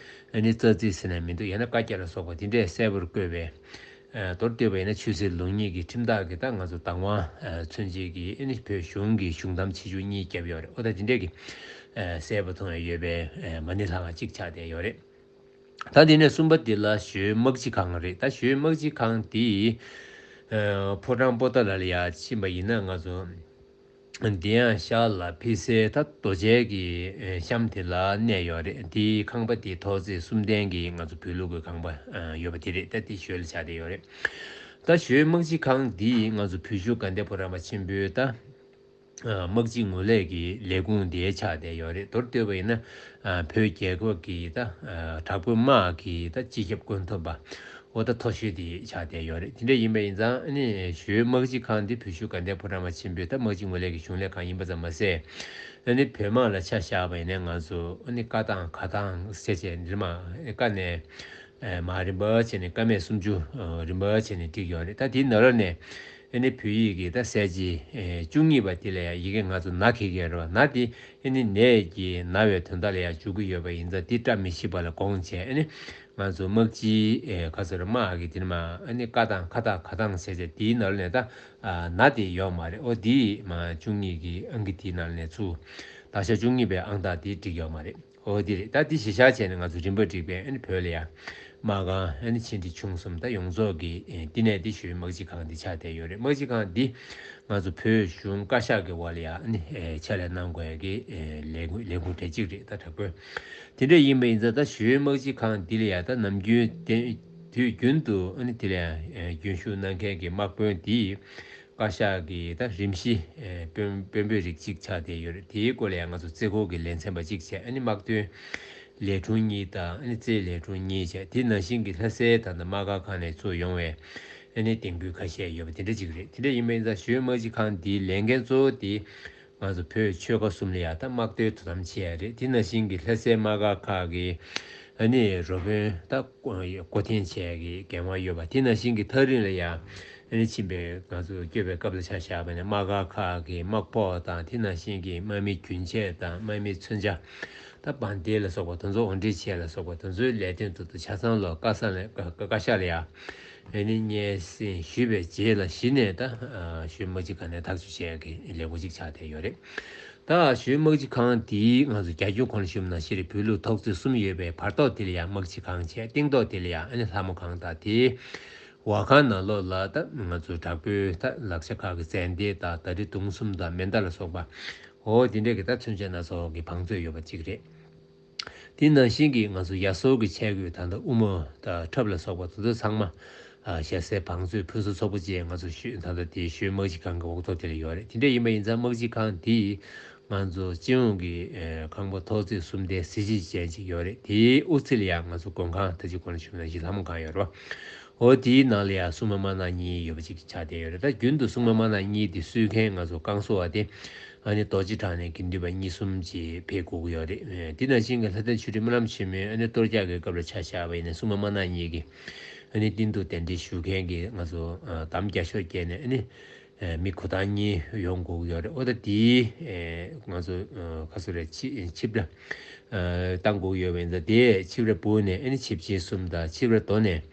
ཨ་ནི་རྩ་རྩིས་ཟེར་ན་མི་འདུག་ཡང་ན་བཀའ་རྒྱ་ལ་སོགས་པ་དེ་འདྲས་གསལ་པོར་བཀོད་པའི་ཨ་མདོར་བསྡུས་པ་ཡིན་ན་ཆོས་སྲིད་ལུགས་གཉིས་ཀྱི་ཁྲིམས་ཐག་གི་ད་ང་ཚོ་བདག་དབང་ཨ་མཚོན་བྱེད་ཀྱི་ཨ་ནི་བོད་གཞུང་གི་གཞུང་དམ་ཆེ་ཆུང་གཉིས་བརྒྱབ་ཡོད་རེད། འོ་ད་དེ་འདྲས་ཀྱི་ཨ་གསལ་པོ་མཐོང་ཡ་ཡོད་པའི་ཨ་མ་ཎི་ལྷ་ཁང་གཅིག་ཆགས་བསྡད་ཡོད་རེད། ད་དེ་ནས་གསུམ་པ་དེ་ལ་ཞོལ་དམག་སྤྱི་ཁང་རེད། ད་ཞོལ་དམག་སྤྱི་ཁང་དེ་ཨ་ཕོ་བྲང་པོ་ཏཱ་ལ་ལ་ཡར་ཕྱིན་པ་ཡིན་ན་ང་ཚོ་འདི་ཡང་ཤར་ལ་ཕི་སེ་ད་རྡོ་གཅལ་གྱི་ཨ་གཤམ་དེ་ལ་གནས་ཡོད་རེད། དེའི་ཁང་པ་དེ་ཐོག་བརྩེགས་གསུམ་ལྡན་གྱི་ང་ཚོ་བོད་ལུགས་ཀྱི་ཁང་པ་ཨ་ཡོད་པ་དེ་རེད། ད་དེ་ཞོལ་ལ་ཆགས་བསྡད་ཡོད་རེད། ད་ཞོལ་དམག་སྤྱི་ཁང་འདི་ང་ཚོ་བོད་གཞུང་དགའ་ལྡན་ཕོ་བྲང་པ་ཆེན་པོའི་ད་དམག་སྤྱི་ངོས་ལེན་གྱི་ལས་ཁུངས་དེ་ཆགས་བསྡད་ཡོད་རེད། མདོར་བསྡུས་པ་ཡིན་ན་བོད་རྒྱལ་ཁབ་ཀྱི་ད་དྲག་པོའི་དམག་གི་ད་སྤྱི་ཁྱབ་བཀོད་འདོམས་པ་འོ་ད་མཐོ་ཤོས་དེ་ཆགས་བསྡད་ཡོད་རེད། དེ་འདྲ་ཡིན་པ་ཡིན་ཙང་ཨ་ནི་ཞོལ་དམག་སྤྱི་ཁང་འདི་བོད་གཞུང་དགའ་ལྡན་ཕོ་བྲང་པ་ཆེན་པོའི་ད་དམག་སྤྱི་ངོས་ལེན་གྱི་གཞུང་ལས་ཁང་ཡིན་པ་ཙམ་མ་ཟད། ཨ་ནི་བོད་དམག་ལ་ཆ་བཞག་པ་ཡིན་ན་ང་ཚོ་ཨ་ནི་ཀ་དང་ག་དང་ཟེར་བྱས་འདིར་མ་ཀ་ནས་མར་རིམ་པ་བྱས་ནས་ཀ་མད་སུམ་ཅུ་རིམ་པ་བྱས་ནས་བསྒྲིགས་ཡོད་རེད། ད་དེའི་ནང་ལོགས་ནས། ཨ་ནི་བོད་ཡིག་གི་ད་གསལ་བྱེད་ཨེ་བཅུ་གཉིས་པ་དེ་ལ་ཡང་ཡི་གེ་ང་ཚོ་ན་འཁེལ་གྱི་ཡོད་རེད་པ། ན་དེ་ཨ་ནི་ནས་ཀྱི་ན་བའི་དོན་དག་ལ་ཡང་འཇུག་གི་ཡོད་པ་ཡིན་ཙང་དེ་བཀྲ་མི་ཤིས་པ་ལ་དགོངས་བྱས། ཨ་ནི་ང་ཚོ་དམག་སྤྱིའི་ཨེ་ག་ཚོད་རེད་དམག་གི་དེ་ནི་མ་ཨ་ནི་ཀ་དང་ཁ་དང་ག་དང་ཟེར་བྱས་དེའི་ནང་ལ་ནས་ད་ཨ་ན་དེ་ཡོད་མ་རེད། ཨོ་དེ་མ་བཅུ་གཉིས་ཀྱི་ཨང་ཀི་དེའི་ནང་ལ་ནས་ཚུར་དག་ཆ་བཅུ་གཉིས་པའི་ཨང་རྟགས་དེ་བསྒྲིགས་ཡོད་མ་རེད། འོ་དེ་རེད། ད་དེ་གཞི་བཞག་བྱས་ནས་ང་ཚོ་རིམ་པ་བསྒྲིགས་པའི་ཨ་ནི་བོད་ལ་ཡ་དམག་ཁང་ཨ་ནི་ཆེ་འབྲིང་ཆུང་གསུམ་ད་ཡོངས་རྫོགས་ཀྱི་ཨེ་བསྟི་གནས་དེ་ཞོལ་དམག་སྤྱི་ཁང་འདི་ཆགས་བསྡད་ཡོད་རེད། དམག་སྤྱི་ཁང་འདི་ང་ཚོ་བོད་གཞུང་བཀའ་ཤག་གི་འོག་ལ་ཡ་ཨ་ནི་ཨེ་ཕྱག་ལས་གནང་དགོས་ཡ་གི་ཨེ་ལས་ཁུངས་ལས་ཁུངས་གྲས་གཅིག་རེད། ད་དྲག་པོའི་དེ་འདྲ་ཡིན་པ་ཡིན་ཙང་ད་ཞོལ་དམག་སྤྱི་ཁང་འདི་ལ་ཡ་ད་ནམ་རྒྱུན་དེ་དུས་རྒྱུན་དུ་ཨ་ནི་དེ་ལ་ཡ་ཨེ་རྒྱུན་ཞུགས་གནང་མཁན་གྱི་དམག་དཔོན་འདི། བཀའ་ཤག་གི་ད་རིམ་བཞི་ཨེ་དཔོན་དཔོན་པོའི་རིགས་གཅིག་ཆགས་བསྡད་ཡོད་རེད། དེའི་སྐོར་ལ་ཡང་ང་ཚོ་རྩེ་ཁོག་གི་ལེ་ཚན་པ་གཅིག་བྱས། ཨ་ནི་དམག་དོན་ལས་དྲུང་གཉིས་དང་ཨ་ནི་རྩེའི་ལས་དྲུང་གཉིས་བྱས། དེ་ནང་བཞིན་གྱི་ལྷ་སའི་ད་ལྟ་དམག་སྒར་ཁང་ནས་ཚུར་ཡོང་བའི་ཨ་ནི་འདེམས་བསྐོ་ཁ་ཤས་ཡོད་པ་དེ་འདྲ་གཅིག་རེད། དེ་འདྲ་ཡིན་པ་ཡིན་ཙང་ཞོལ་དམག་སྤྱི་ཁང་འདིའི་ལས་འགན་གཙོ་བོ་དེ་ང་ཚོ་བོད་ཆོལ་ཁ་གསུམ་ལ་ཡང་ད་དམག་དོན་དོ་དམ་བྱེད་ཡ་རེད། དེ་ནང་བཞིན་གྱི་ལྷ་སའི་དམག་སྒར་ཁག་གི་ཨ་ནི་རོགས་དཔོན་ད་བསྐོ་འཐེན་བྱེད་ཡ་གི་འགན་དབང་ཡོད་པ། དེ་ནང་བཞིན་གྱི་ཐག་རིང་ལ་ཡང་ཨ་ནི་ཕྱིན་པའི་ང་ཚོ་བསྐྱོད་པའི་སྐབས་ལ་ཆ་བཞག་པ་ཡིན་ན་དམག་སྒར་ཁག་གི་དམག་ཕོགས་དང་དེ་ནང་བཞིན་གྱི་དམག་མི་རྒྱུན་ཆད་དང་དམག་མི་མཚོན་ཆ་ད་བང་རྟེན་ལ་སོགས་པ་དེ་ཚོ་དབོར་འདྲེན་བྱེད་ཡ་ལ་སོགས་པ་དེ་ཚོའི་ལས་དོན་དེ་ཚོ་ཆ་ཚང་ལ་བཀའ་ཤག་ལ་བཀའ་ཤག་ལ་ཡང་། ཨ་ནི་སྙན་སེང་ཞུས་པའི་རྗེས་ལ་གཞི་ནས་ད་ཨ་ཞོལ་དམག་སྤྱི་ཁང་ནས་ཐག་གཅོད་བྱས་ཀྱི་ལས་ཁུངས་གཅིག་ཆགས་བསྡད་ཡོད་རེད། ད་ཞོལ་དམག་སྤྱི་ཁང་དེའི་ང་ཚོ་རྒྱ་ཁྱོན་གོང་ལ་ཞུས་པ་ནང་བཞིན་རེད། བོད་ལུགས་ཐོག་བརྩེགས་གསུམ་ཡོད་པའི་བར་ཐོག་དེ་ལ་ཡང་དམག་སྤྱི་ཁང་བྱས། སྟེང་ཐོག་དེ་ལ་ཡང་ཨ་ནི་ལྷ་མོ་ཁང་དང་དེའི་འོག་ཁང་ནང་ལོགས་ལ་ད་ང་ཚོ་དྲག་པོའི་ད་ལག་ཆ་ཁག་གི་ཙན་དན་དང་ད་རེས་མདུང་གསུམ་དང་མེ་མདའ་ལ་སོགས་པ་འོ་དེ་འདྲས་ཀྱི་ད་མཚོན་ཆ་སྣ་ཚོགས་ཀྱི་བང་མཛོད་ཡོད་པ་གཅིག་རེད། དེ་ནང་བཞིན་གྱི་ང་ཚོ་ཡ་སོ་གི་ཆས་གོས་ད་ལྟ་དབུ་མོ་དང་ཁྲབ་ལ་སོགས་པ་དེ་ཚོ་ཚང་མ་ ཨ་ཞྭ་སེར་བང་མཛོད་ཕུན་སུམ་ཚོགས་པོ་བཅས་ང་ཚོ་ཞོལ་ད་ལྟ་དེའི་ཞོལ་དམག་སྤྱི་ཁང་གི་འོག་ཐོག་དེ་ལ་ཡོད་རེད། དེ་འདྲ་ཡིན་པ་ཡིན་ཙང་དམག་སྤྱི་ཁང་དེ་ང་ཚོ་སྤྱི་ཡོངས་ཀྱི་ཨེ་ཁང་པ་ཐོག་བརྩེགས་གསུམ་ལྡན་གཟི་བརྗིད་ཅན་ཅིག་ཡོད་རེད། དེའི་དབུ་རྩེ་ལ་ཡང་ང་ཚོ་མགོན་ཁང་ད་ཅི་གོང་ལ་ཞུས་པ་ནང་བཞིན་ལྷ་མོ་ཁང་ཡོད་རེད་བ། འོ་དེའི་ནང་ལ་ཡང་སྲུང་མ་དམར་ནག་གཉིས་ཡོད་པ་ཅིག་ཆགས་བསྡད་ཡོད་རེད། ད་རྒྱུན་དུ་སྲུང་མ་དམར་ནག་གཉིས་དེ་གསོལ་མཁན་ང་ཚོ་བསྐང་གསོ་བ་དེ་ཨ་ནི་རྡོ་རྗེ་བྲག་ནས་དགེ་འདུན་པ་གཉིས་གསུམ་ཅིག་ཕེབས་དགོས་ཀྱི་ཡོད་རེད། ཨེ་དེ་ནང་བཞིན་གྱི་ལྷ་ལྡན་ཆོས་སྒྲོན་སྨོན་ལམ་ཆེན་མོའི་ཨ་ནི་གཏོར་རྒྱག་གི་སྐབས་ལ་ཆ་བཞག་པ་ཡིན་ན་སྲུང་མ་དམར་ནག་གཉིས་ཀྱིས་ཨ་ནི་རྟེན་ཐུགས་གདན་འདྲེན་ཞུ་མཁན་གྱི་ང་ཚོ་ཨ་འདམ་རྒྱ་ཤོག་བརྒྱབ་ནས་ཨ་ནི་ཨེ་མི་གོ་ཐང་གཉིས་ཡོང་དགོས་ཀྱི་ཡོད་རེད། འོ་ད་དེའི་ཨེ་ང་ཚོ་ཨ་ག་ཚོད་རེད། ཆིབས་ཆིབས་སྒྲ་ཨ་བཏང་དགོས་ཀྱི་ཡོད་པ་ཡིན་ཙང་དེ་ཆིབས་སྒྲ་སྦུག་ནས་ཨ་ནི་ཆིབས་ཆེན་གསུམ་དང་ཆིབས་སྒྲ་རྡོ་ནས་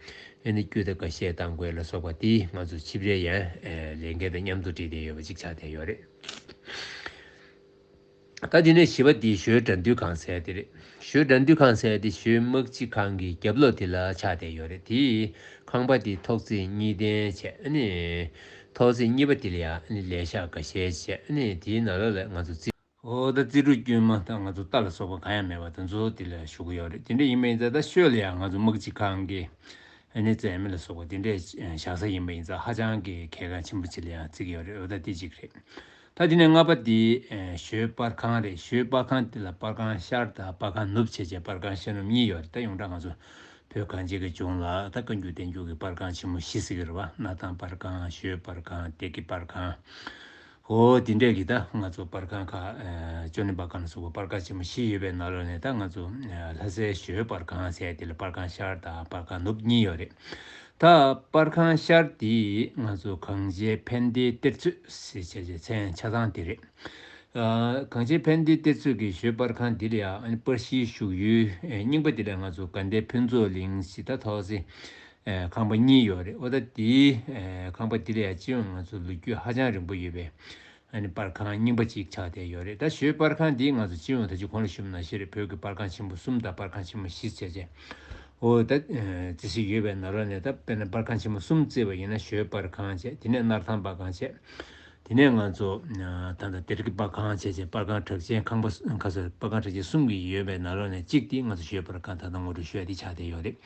ཨ་ནི་དཀྱུས་མཐའ་འགའ་ཤས་བཏང་དགོས་ལ་སོགས་པ་དེ་ང་ཚོ་ཆིབས་རའི་ཡང་ཨེ་ལས་འགན་དང་མཉམ་དུ་འཁྲིལ་བསྡད་ཡོད་པ་ཅིག་ཆགས་བསྡད་ཡོད་རེད། ད་དེ་ནས་བཞི་པ་དེ་ཞོལ་དགྲ་འདུལ་ཁང་ཟེར་དེ་རེད། ཞོལ་དགྲ་འདུལ་ཁང་ཟེར་དེ་ཞོལ་དམག་སྤྱི་ཁང་གི་རྒྱབ་ལོགས་དེ་ལ་ཆགས་བསྡད་ཡོད་རེད། དེའི་ཁང་པ་དེ་ཐོག་བརྩེགས་གཉིས་ལྡན་བྱས་ཨ་ནི་ཐོག་བརྩེགས་གཉིས་པ་དེ་ལ་ཡང་ཨ་ནི་ལས་ཤག་འགའ་ཤས་བྱས་ཨ་ནི་དེའི་ནང་ལོགས་ལ་ང་ཚོ་རྩིས་འོ་ད་རྩིས་འཕྲུལ་དཀྱུས་མ་དང་ང་ཚོ་རྟ་ལ་སོགས་པ་གང་ཡང་མེད་པ་དེ་ཚོ་དེ་ལ་བཞུགས་ཀྱི་ཡོད་རེད། དེ་འདྲ་ཡིན་པ་ཡིན་ཙང་ད་ཞོལ་ལ་ཡང་ང་ཚོ་དམག་སྤྱི་ཁང་གི་ཨ་ནི་རྩེད་མོ་ལ་སོགས་པ་དེ་འདྲས་བཞག་ས་ཡིན་པ་ཡིན་ཙང་ཧ་ཅང་གི་གལ་འགངས་ཆེན་པོ་ཅིག་ལ་ཡང་བརྩི་གི་ཡོད་རེད། འོ་ད་དེ་གཅིག་རེད། ད་དེ་ནས་ལྔ་པ་དེ་ཞོལ་པར་ཁང་རེད། ཞོལ་པར་ཁང་དེ་ལ་པར་ཁང་ཤར་དང་པར་ཁང་ནུབ་བྱས་བྱས་པར་ཁང་ཤར་ནུབ་གཉིས་ཡོད་རེད། ད་ཡོངས་གྲགས་ང་ཚོ་བོད་གངས་ཅན་གྱི་ལྗོངས་ལ་ད་བཀའ་འགྱུར་བསྟན་འགྱུར་གྱི་པར་ཁང་ཆེན་མོ་བཞི་ཟེར་གྱི་རེད་བ། སྣར་ཐང་པར་ཁང་ཞོལ་པར་ཁང་བདེ་སྐྱིད་པར་ཁང་། འོ་དེ་འདྲས་ཀྱི་ད་ང་ཚོ་པར་ཁང་ཁག་ཨ་ཅོ་ནེ་པར་ཁང་ལ་སོགས་པ་པར་ཁང་ཆེན་མོ་བཞི་ཡོད་པའི་ནང་ལོགས་ནས་ད་ང་ཚོ་ཨ་ལྷ་སའི་ཞོལ་པར་ཁང་ཟེར་དེ་ལ་པར་ཁང་ཤར་དང་པར་ཁང་ནུབ་གཉིས་ཡོད་རེད། ད་པར་ཁང་ཤར་དེ་ང་ཚོ་གངས་ཅན་ཕན་བདེའི་གཏེར་མཛོད་ཟེར་བྱས་བྱས་མཚན་ཆ་ཚང་དེ་རེད། ཨ་གངས་ཅན་ཕན་བདེའི་གཏེར་མཛོད་ཀྱི་ཞོལ་པར་ཁང་འདི་ལ་ཡང་ཨ་ནི་པར་གཞིའི་བཞུགས་ཡུལ་ཨེ་རྙིང་པ་འདི་ལ་ང་ཚོ་དགའ་ལྡན་ཕུན་ཚོགས་གླིང་ཞེས་ད་ཐོག་སེ་ཨེ་ཁང་པ་གཉིས་ཡོད་རེད། འོ་ད་འདིའི་ཨེ་ཁང་པ་འདི་ལ་ཡང་སྤྱི་ཡོངས་ང་ཚོ་ལོ་རྒྱུས་ཧ་ཅང་རིང་པོ་ཡོད་པའི་ཨ་ནི་པར་ཁང་རྙིང་པ་ཅིག་ཆགས་བསྡད་ཡོད་རེད། ད་ཞོལ་པར་ཁང་འདི་ང་ཚོ་སྤྱི་ཡོངས་ད་ཅི་གོང་ལ་ཞུས་པ་ནང་བཞིན་རེད། བོད་ཀྱི་པར་ཁང་ཆེན་པོ་གསུམ་དང་པར་ཁང་ཆེན་མོ་བཞི་བྱས་བྱས། འོ་ད་ཨེ་རྩི་སྲིད་ཡོད་པའི་ནང་ལོགས་ནས་ད་དཔེར་ན་པར་ཁང་ཆེན་མོ་གསུམ་བརྩིས་པ་ཡིན་ན་ཞོལ་པར་ཁང་བྱས། དེ་ནས་སྣར་ཐང་པར་ཁང་བྱས། དེ་ནས་ང་ཚོ་ཨ་ད་ལྟ་བདེ་སྐྱིད་པར་ཁང་བྱས་བྱས་པར་ཁང་གྲགས་ཅན་ཁང་པ་ག་ཚོད་པར་ཁང་གྲགས་ཅན་གསུམ་གྱི་ཡོད་པའི་ནང་ལོགས་ནས་གཅིག་དེ་ང་ཚོ་ཞོལ་པར་ཁང་ད་ལྟ་ངོ་སྤྲོད་ཞུ་ཡ་དེ་ཆགས་བསྡད་ཡོད་རེད།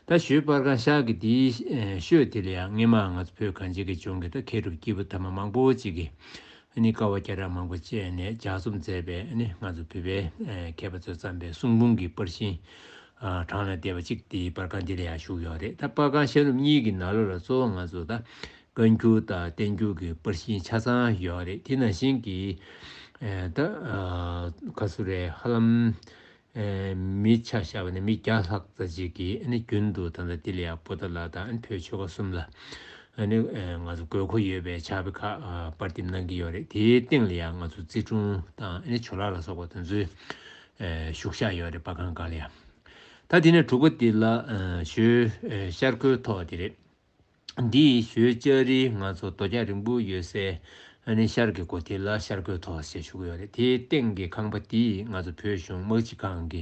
ད་ཞོལ་པར་ཁང་ཤར་གྱི་དེའི་ཨེ་ཤོད་དེ་ལ་ཡང་སྔོན་མ་ང་ཚོ་བོད་གངས་ཅན་གྱི་ལྗོངས་ཀྱི་ད་མཁས་གྲུབ་སྐྱེས་བུ་དམ་པ་མང་པོ་ཅིག་གིས་ཨ་ནི་དཀའ་བ་སྐྱེལ་ར་མང་པོ་སྤྱད་ནས་ལྗགས་རྩོམ་མཛད་པའི་ཨ་ནི་ང་ཚོ་བོད་པའི་ཨེ་མཁས་པ་ཚོས་བརྩམས་པའི་གསུང་འབུམ་གྱི་པར་ཤིང་ཨ་གྲངས་ལས་འདས་པ་གཅིག་དེ་པར་ཁང་འདི་ལ་ཡང་བཞུགས་ཡོད་རེད། ད་པར་ཁང་ཤར་ནུབ་གཉིས་ཀྱི་ནང་ལོགས་ལ་གཙོ་བོ་ང་ཚོ་ད་བཀའ་འགྱུར་དང་བསྟན་འགྱུར་གྱི་པར་ཤིང་ཆ་ཚང་ཡོད་རེད། དེ་ནང་བཞིན་གྱི་ཨེ་ད་ཨ་ག་ཚོད་རེད། ཧ་ལམ་ཨེ་མི་ཆ་བཞག་པ་ནི་མི་བརྒྱ་ལྷག་ཙམ་ཅིག་གིས་ཨ་ནི་རྒྱུན་དུ་ད་ལྟ་འདི་ལ་ཡང་པོ་ཏཱ་ལ་དང་ཨ་ནི་བོད་ཆོལ་ཁ་གསུམ་ལ་ཨ་ནི་ཨེ་ང་ཚོ་དགོས་མཁོ་ཡོད་པའི་ཕྱག་དཔེ་ཁག་ཨ་པར་འདེབས་གནང་གི་ཡོད་རེད། དེའི་སྟེང་ལ་ཡང་ང་ཚོ་རྩིས་འཕྲུལ་དང་ཨ་ནི་ཇོ་ལགས་ལ་སོགས་པ་དེ་ཚོའི་ཨེ་བཞུགས་ཤག་ཡོད་རེད། པར་ཁང་སྒང་ལ་ཡང་། ད་དེ་ནས་དྲུག་པ་དེ་ལ་ཨ་ཞོལ་ཨེ་ཤར་སྒོའི་ཐོག་དེ་རེད། འདི་ཞོལ་ལྕགས་རིའི་ང་ཚོ་རྡོ་རྒྱག་རིང་པོ་ཡོད་སའི་ཨ་ནི་ཤར་གྱི་སྒོ་དེ་ལ་ཤར་སྒོའི་ཐོག་ཞེས་ཞུ་གི་ཡོད་རེད། དེའི་སྟེང་གི་ཁང་པ་དེ་ང་ཚོ་བོད་གཞུང་དམག་སྤྱི་ཁང་གི་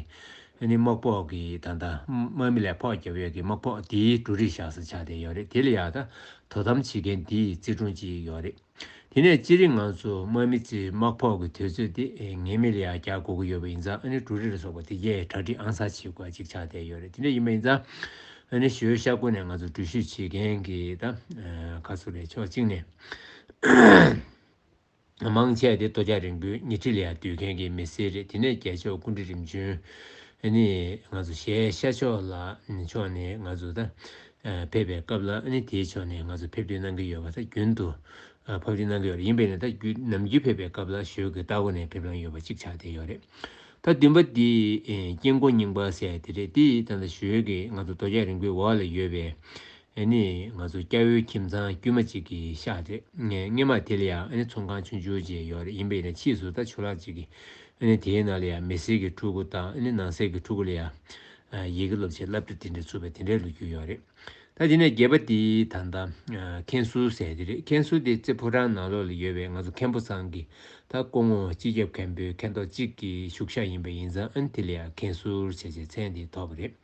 ཨ་ནི་དམག་ཕོགས་ཀྱི་ད་ལྟ་དམག་མི་ལ་ཕོགས་རྒྱབ་ཡས་ཀྱི་དམག་ཕོགས་དེའི་འབྲུ་རིགས་བཞག་ས་ཆགས་བསྡད་ཡོད་རེད། དེ་ལ་ཡང་ད་དོ་དམ་བྱེད་མཁན་དེའི་རྩིས་འཕྲུལ་ཅིག་ཡོད་རེད། དེ་ནས་སྤྱིར་ང་ཚོ་དམག་མི་ཚོའི་དམག་ཕོགས་ཀྱི་དུས་ཚོད་དེ་ངེས་མེད་ལ་ཡང་རྒྱག་དགོས་ཀྱི་ཡོད་པ་ཡིན་ཙང་ཨ་ནི་འབྲུ་རིགས་ལ་སོགས་པ་དེ་གས་གྲ་སྒྲིག་ཨང་གསར་བྱེད་དགོས་ཅིག་ཆགས་བསྡད་ཡོད་རེད། དེ་འདྲ་ཡིན་པ་ཡིན་ཙང་ཨ་ནི་ཞོལ་ཤར་སྒོ་ནས་ང་ཚོ་འགྲུལ་བཞུད་བྱེད་མཁན་གྱི་ད་ཁ་སུ་རེད། ཕྱོགས་གཅིག་ནས་མང་ཆེ་བ་དེ་རྡོ་རྒྱག་རིང་པོའི་ཉེ་འཁྲིས་ལ་ཡང་སྡོད་མཁན་གྱི་མི་སེར་རེད། དེ་ནས་རྒྱལ་མཆོག་སྐུ་ཕྲེང་རིམ་བྱོན་ཨ་ནི་ང་ཚོ་ཞལ་ཤར་ཕྱོགས་ལ་ཕྱོགས་ནས་ང་ཚོ་ད་ཕེབས་པའི་སྐབས་ལ་ཨ་ནི་དེའི་ཕྱོགས་ནས་ང་ཚོ་ཕེབས་འདུན་གནང་གི་ཡོད་པ་ད་རྒྱུན་དུ་ཕབ་སྒྲིག་གནང་གི་ཡོད་རེད། ཡིན་པས་ན་ད་རྒྱུན་ནམ་རྒྱུན་ཕེབས་པའི་སྐབས་ལ་ཞོལ་གྱི་ལྟ་སྒོ་ནས་ཕེབས་ལམ་ཡོད་པ་གཅིག་ཆགས་བསྡད་ཡོད་རེད། ད་བདུན་པ་འདི་ཨེ་སྐྱེ་སྒོ་རྙིང་པ་ཟེར་ཡ་དེ་རེད། དེ་ད་ལྟ་ཞོལ་གྱི་ང་ཚོ་རྡོ་རྒྱག་རིང་པོའི་འོག་ལ་ཡོད་པའི་ཨ་ནི་ང་ཚོ་སྐྱ་བོའི་ཁྱིམ་ཚང་དཀྱུས་མ་གཅིག་གི་ཤག་རེད། ངས་སྔོན་མ་དེ་ལ་ཡང་ཨ་ནི་ཚོང་ཁང་ཆུང་ཆུང་ཅིག་ཡོད་རེད། ཡིན་པས་ན་ཕྱིས་སུ་ད་ཇོ་ལགས་གཅིག་གིས་ཨ་ནི་དེའི་ནང་ལ་ཡང་མི་སེར་གྱི་ཕྲུ་གུ་དང་ཨ་ནི་ནང་སེམས་ཀྱི་ཕྲུ་གུ་ལ་ཡང་ཡི་གེ་སློབ་བྱེད་སློབ་གྲྭ་དེ་འདྲ་ཚུགས་པའི་དེ་འདྲའི་ལོ་རྒྱུས་ཡོད་རེད། ད་དེ་ནས་བརྒྱད་པ་དེ་ད་ལྟ་མཁན་ཟུར་ཟེར་དེ་རེད། མཁན་ཟུར་དེ་རྩེ་ཕོ་བྲང་ནང་ལོགས་ལ་ཡོད་པའི་ང་ཚོ་མཁན་པོ་ཚང་གི་ད་སྐུ་ངོ་སྤྱི་ཁྱབ་མཁན་པོའི་མཁན་ཐོག་གཅིག་གི་བཞུགས་ཤག་ཡིན་པ་ཡིན་ཙང་ཨ་ནི་དེ་ལ་ཡང་མཁན་ཟུར་བྱས་བྱས་མཚན་དེ་ཐོབ་པ་རེད།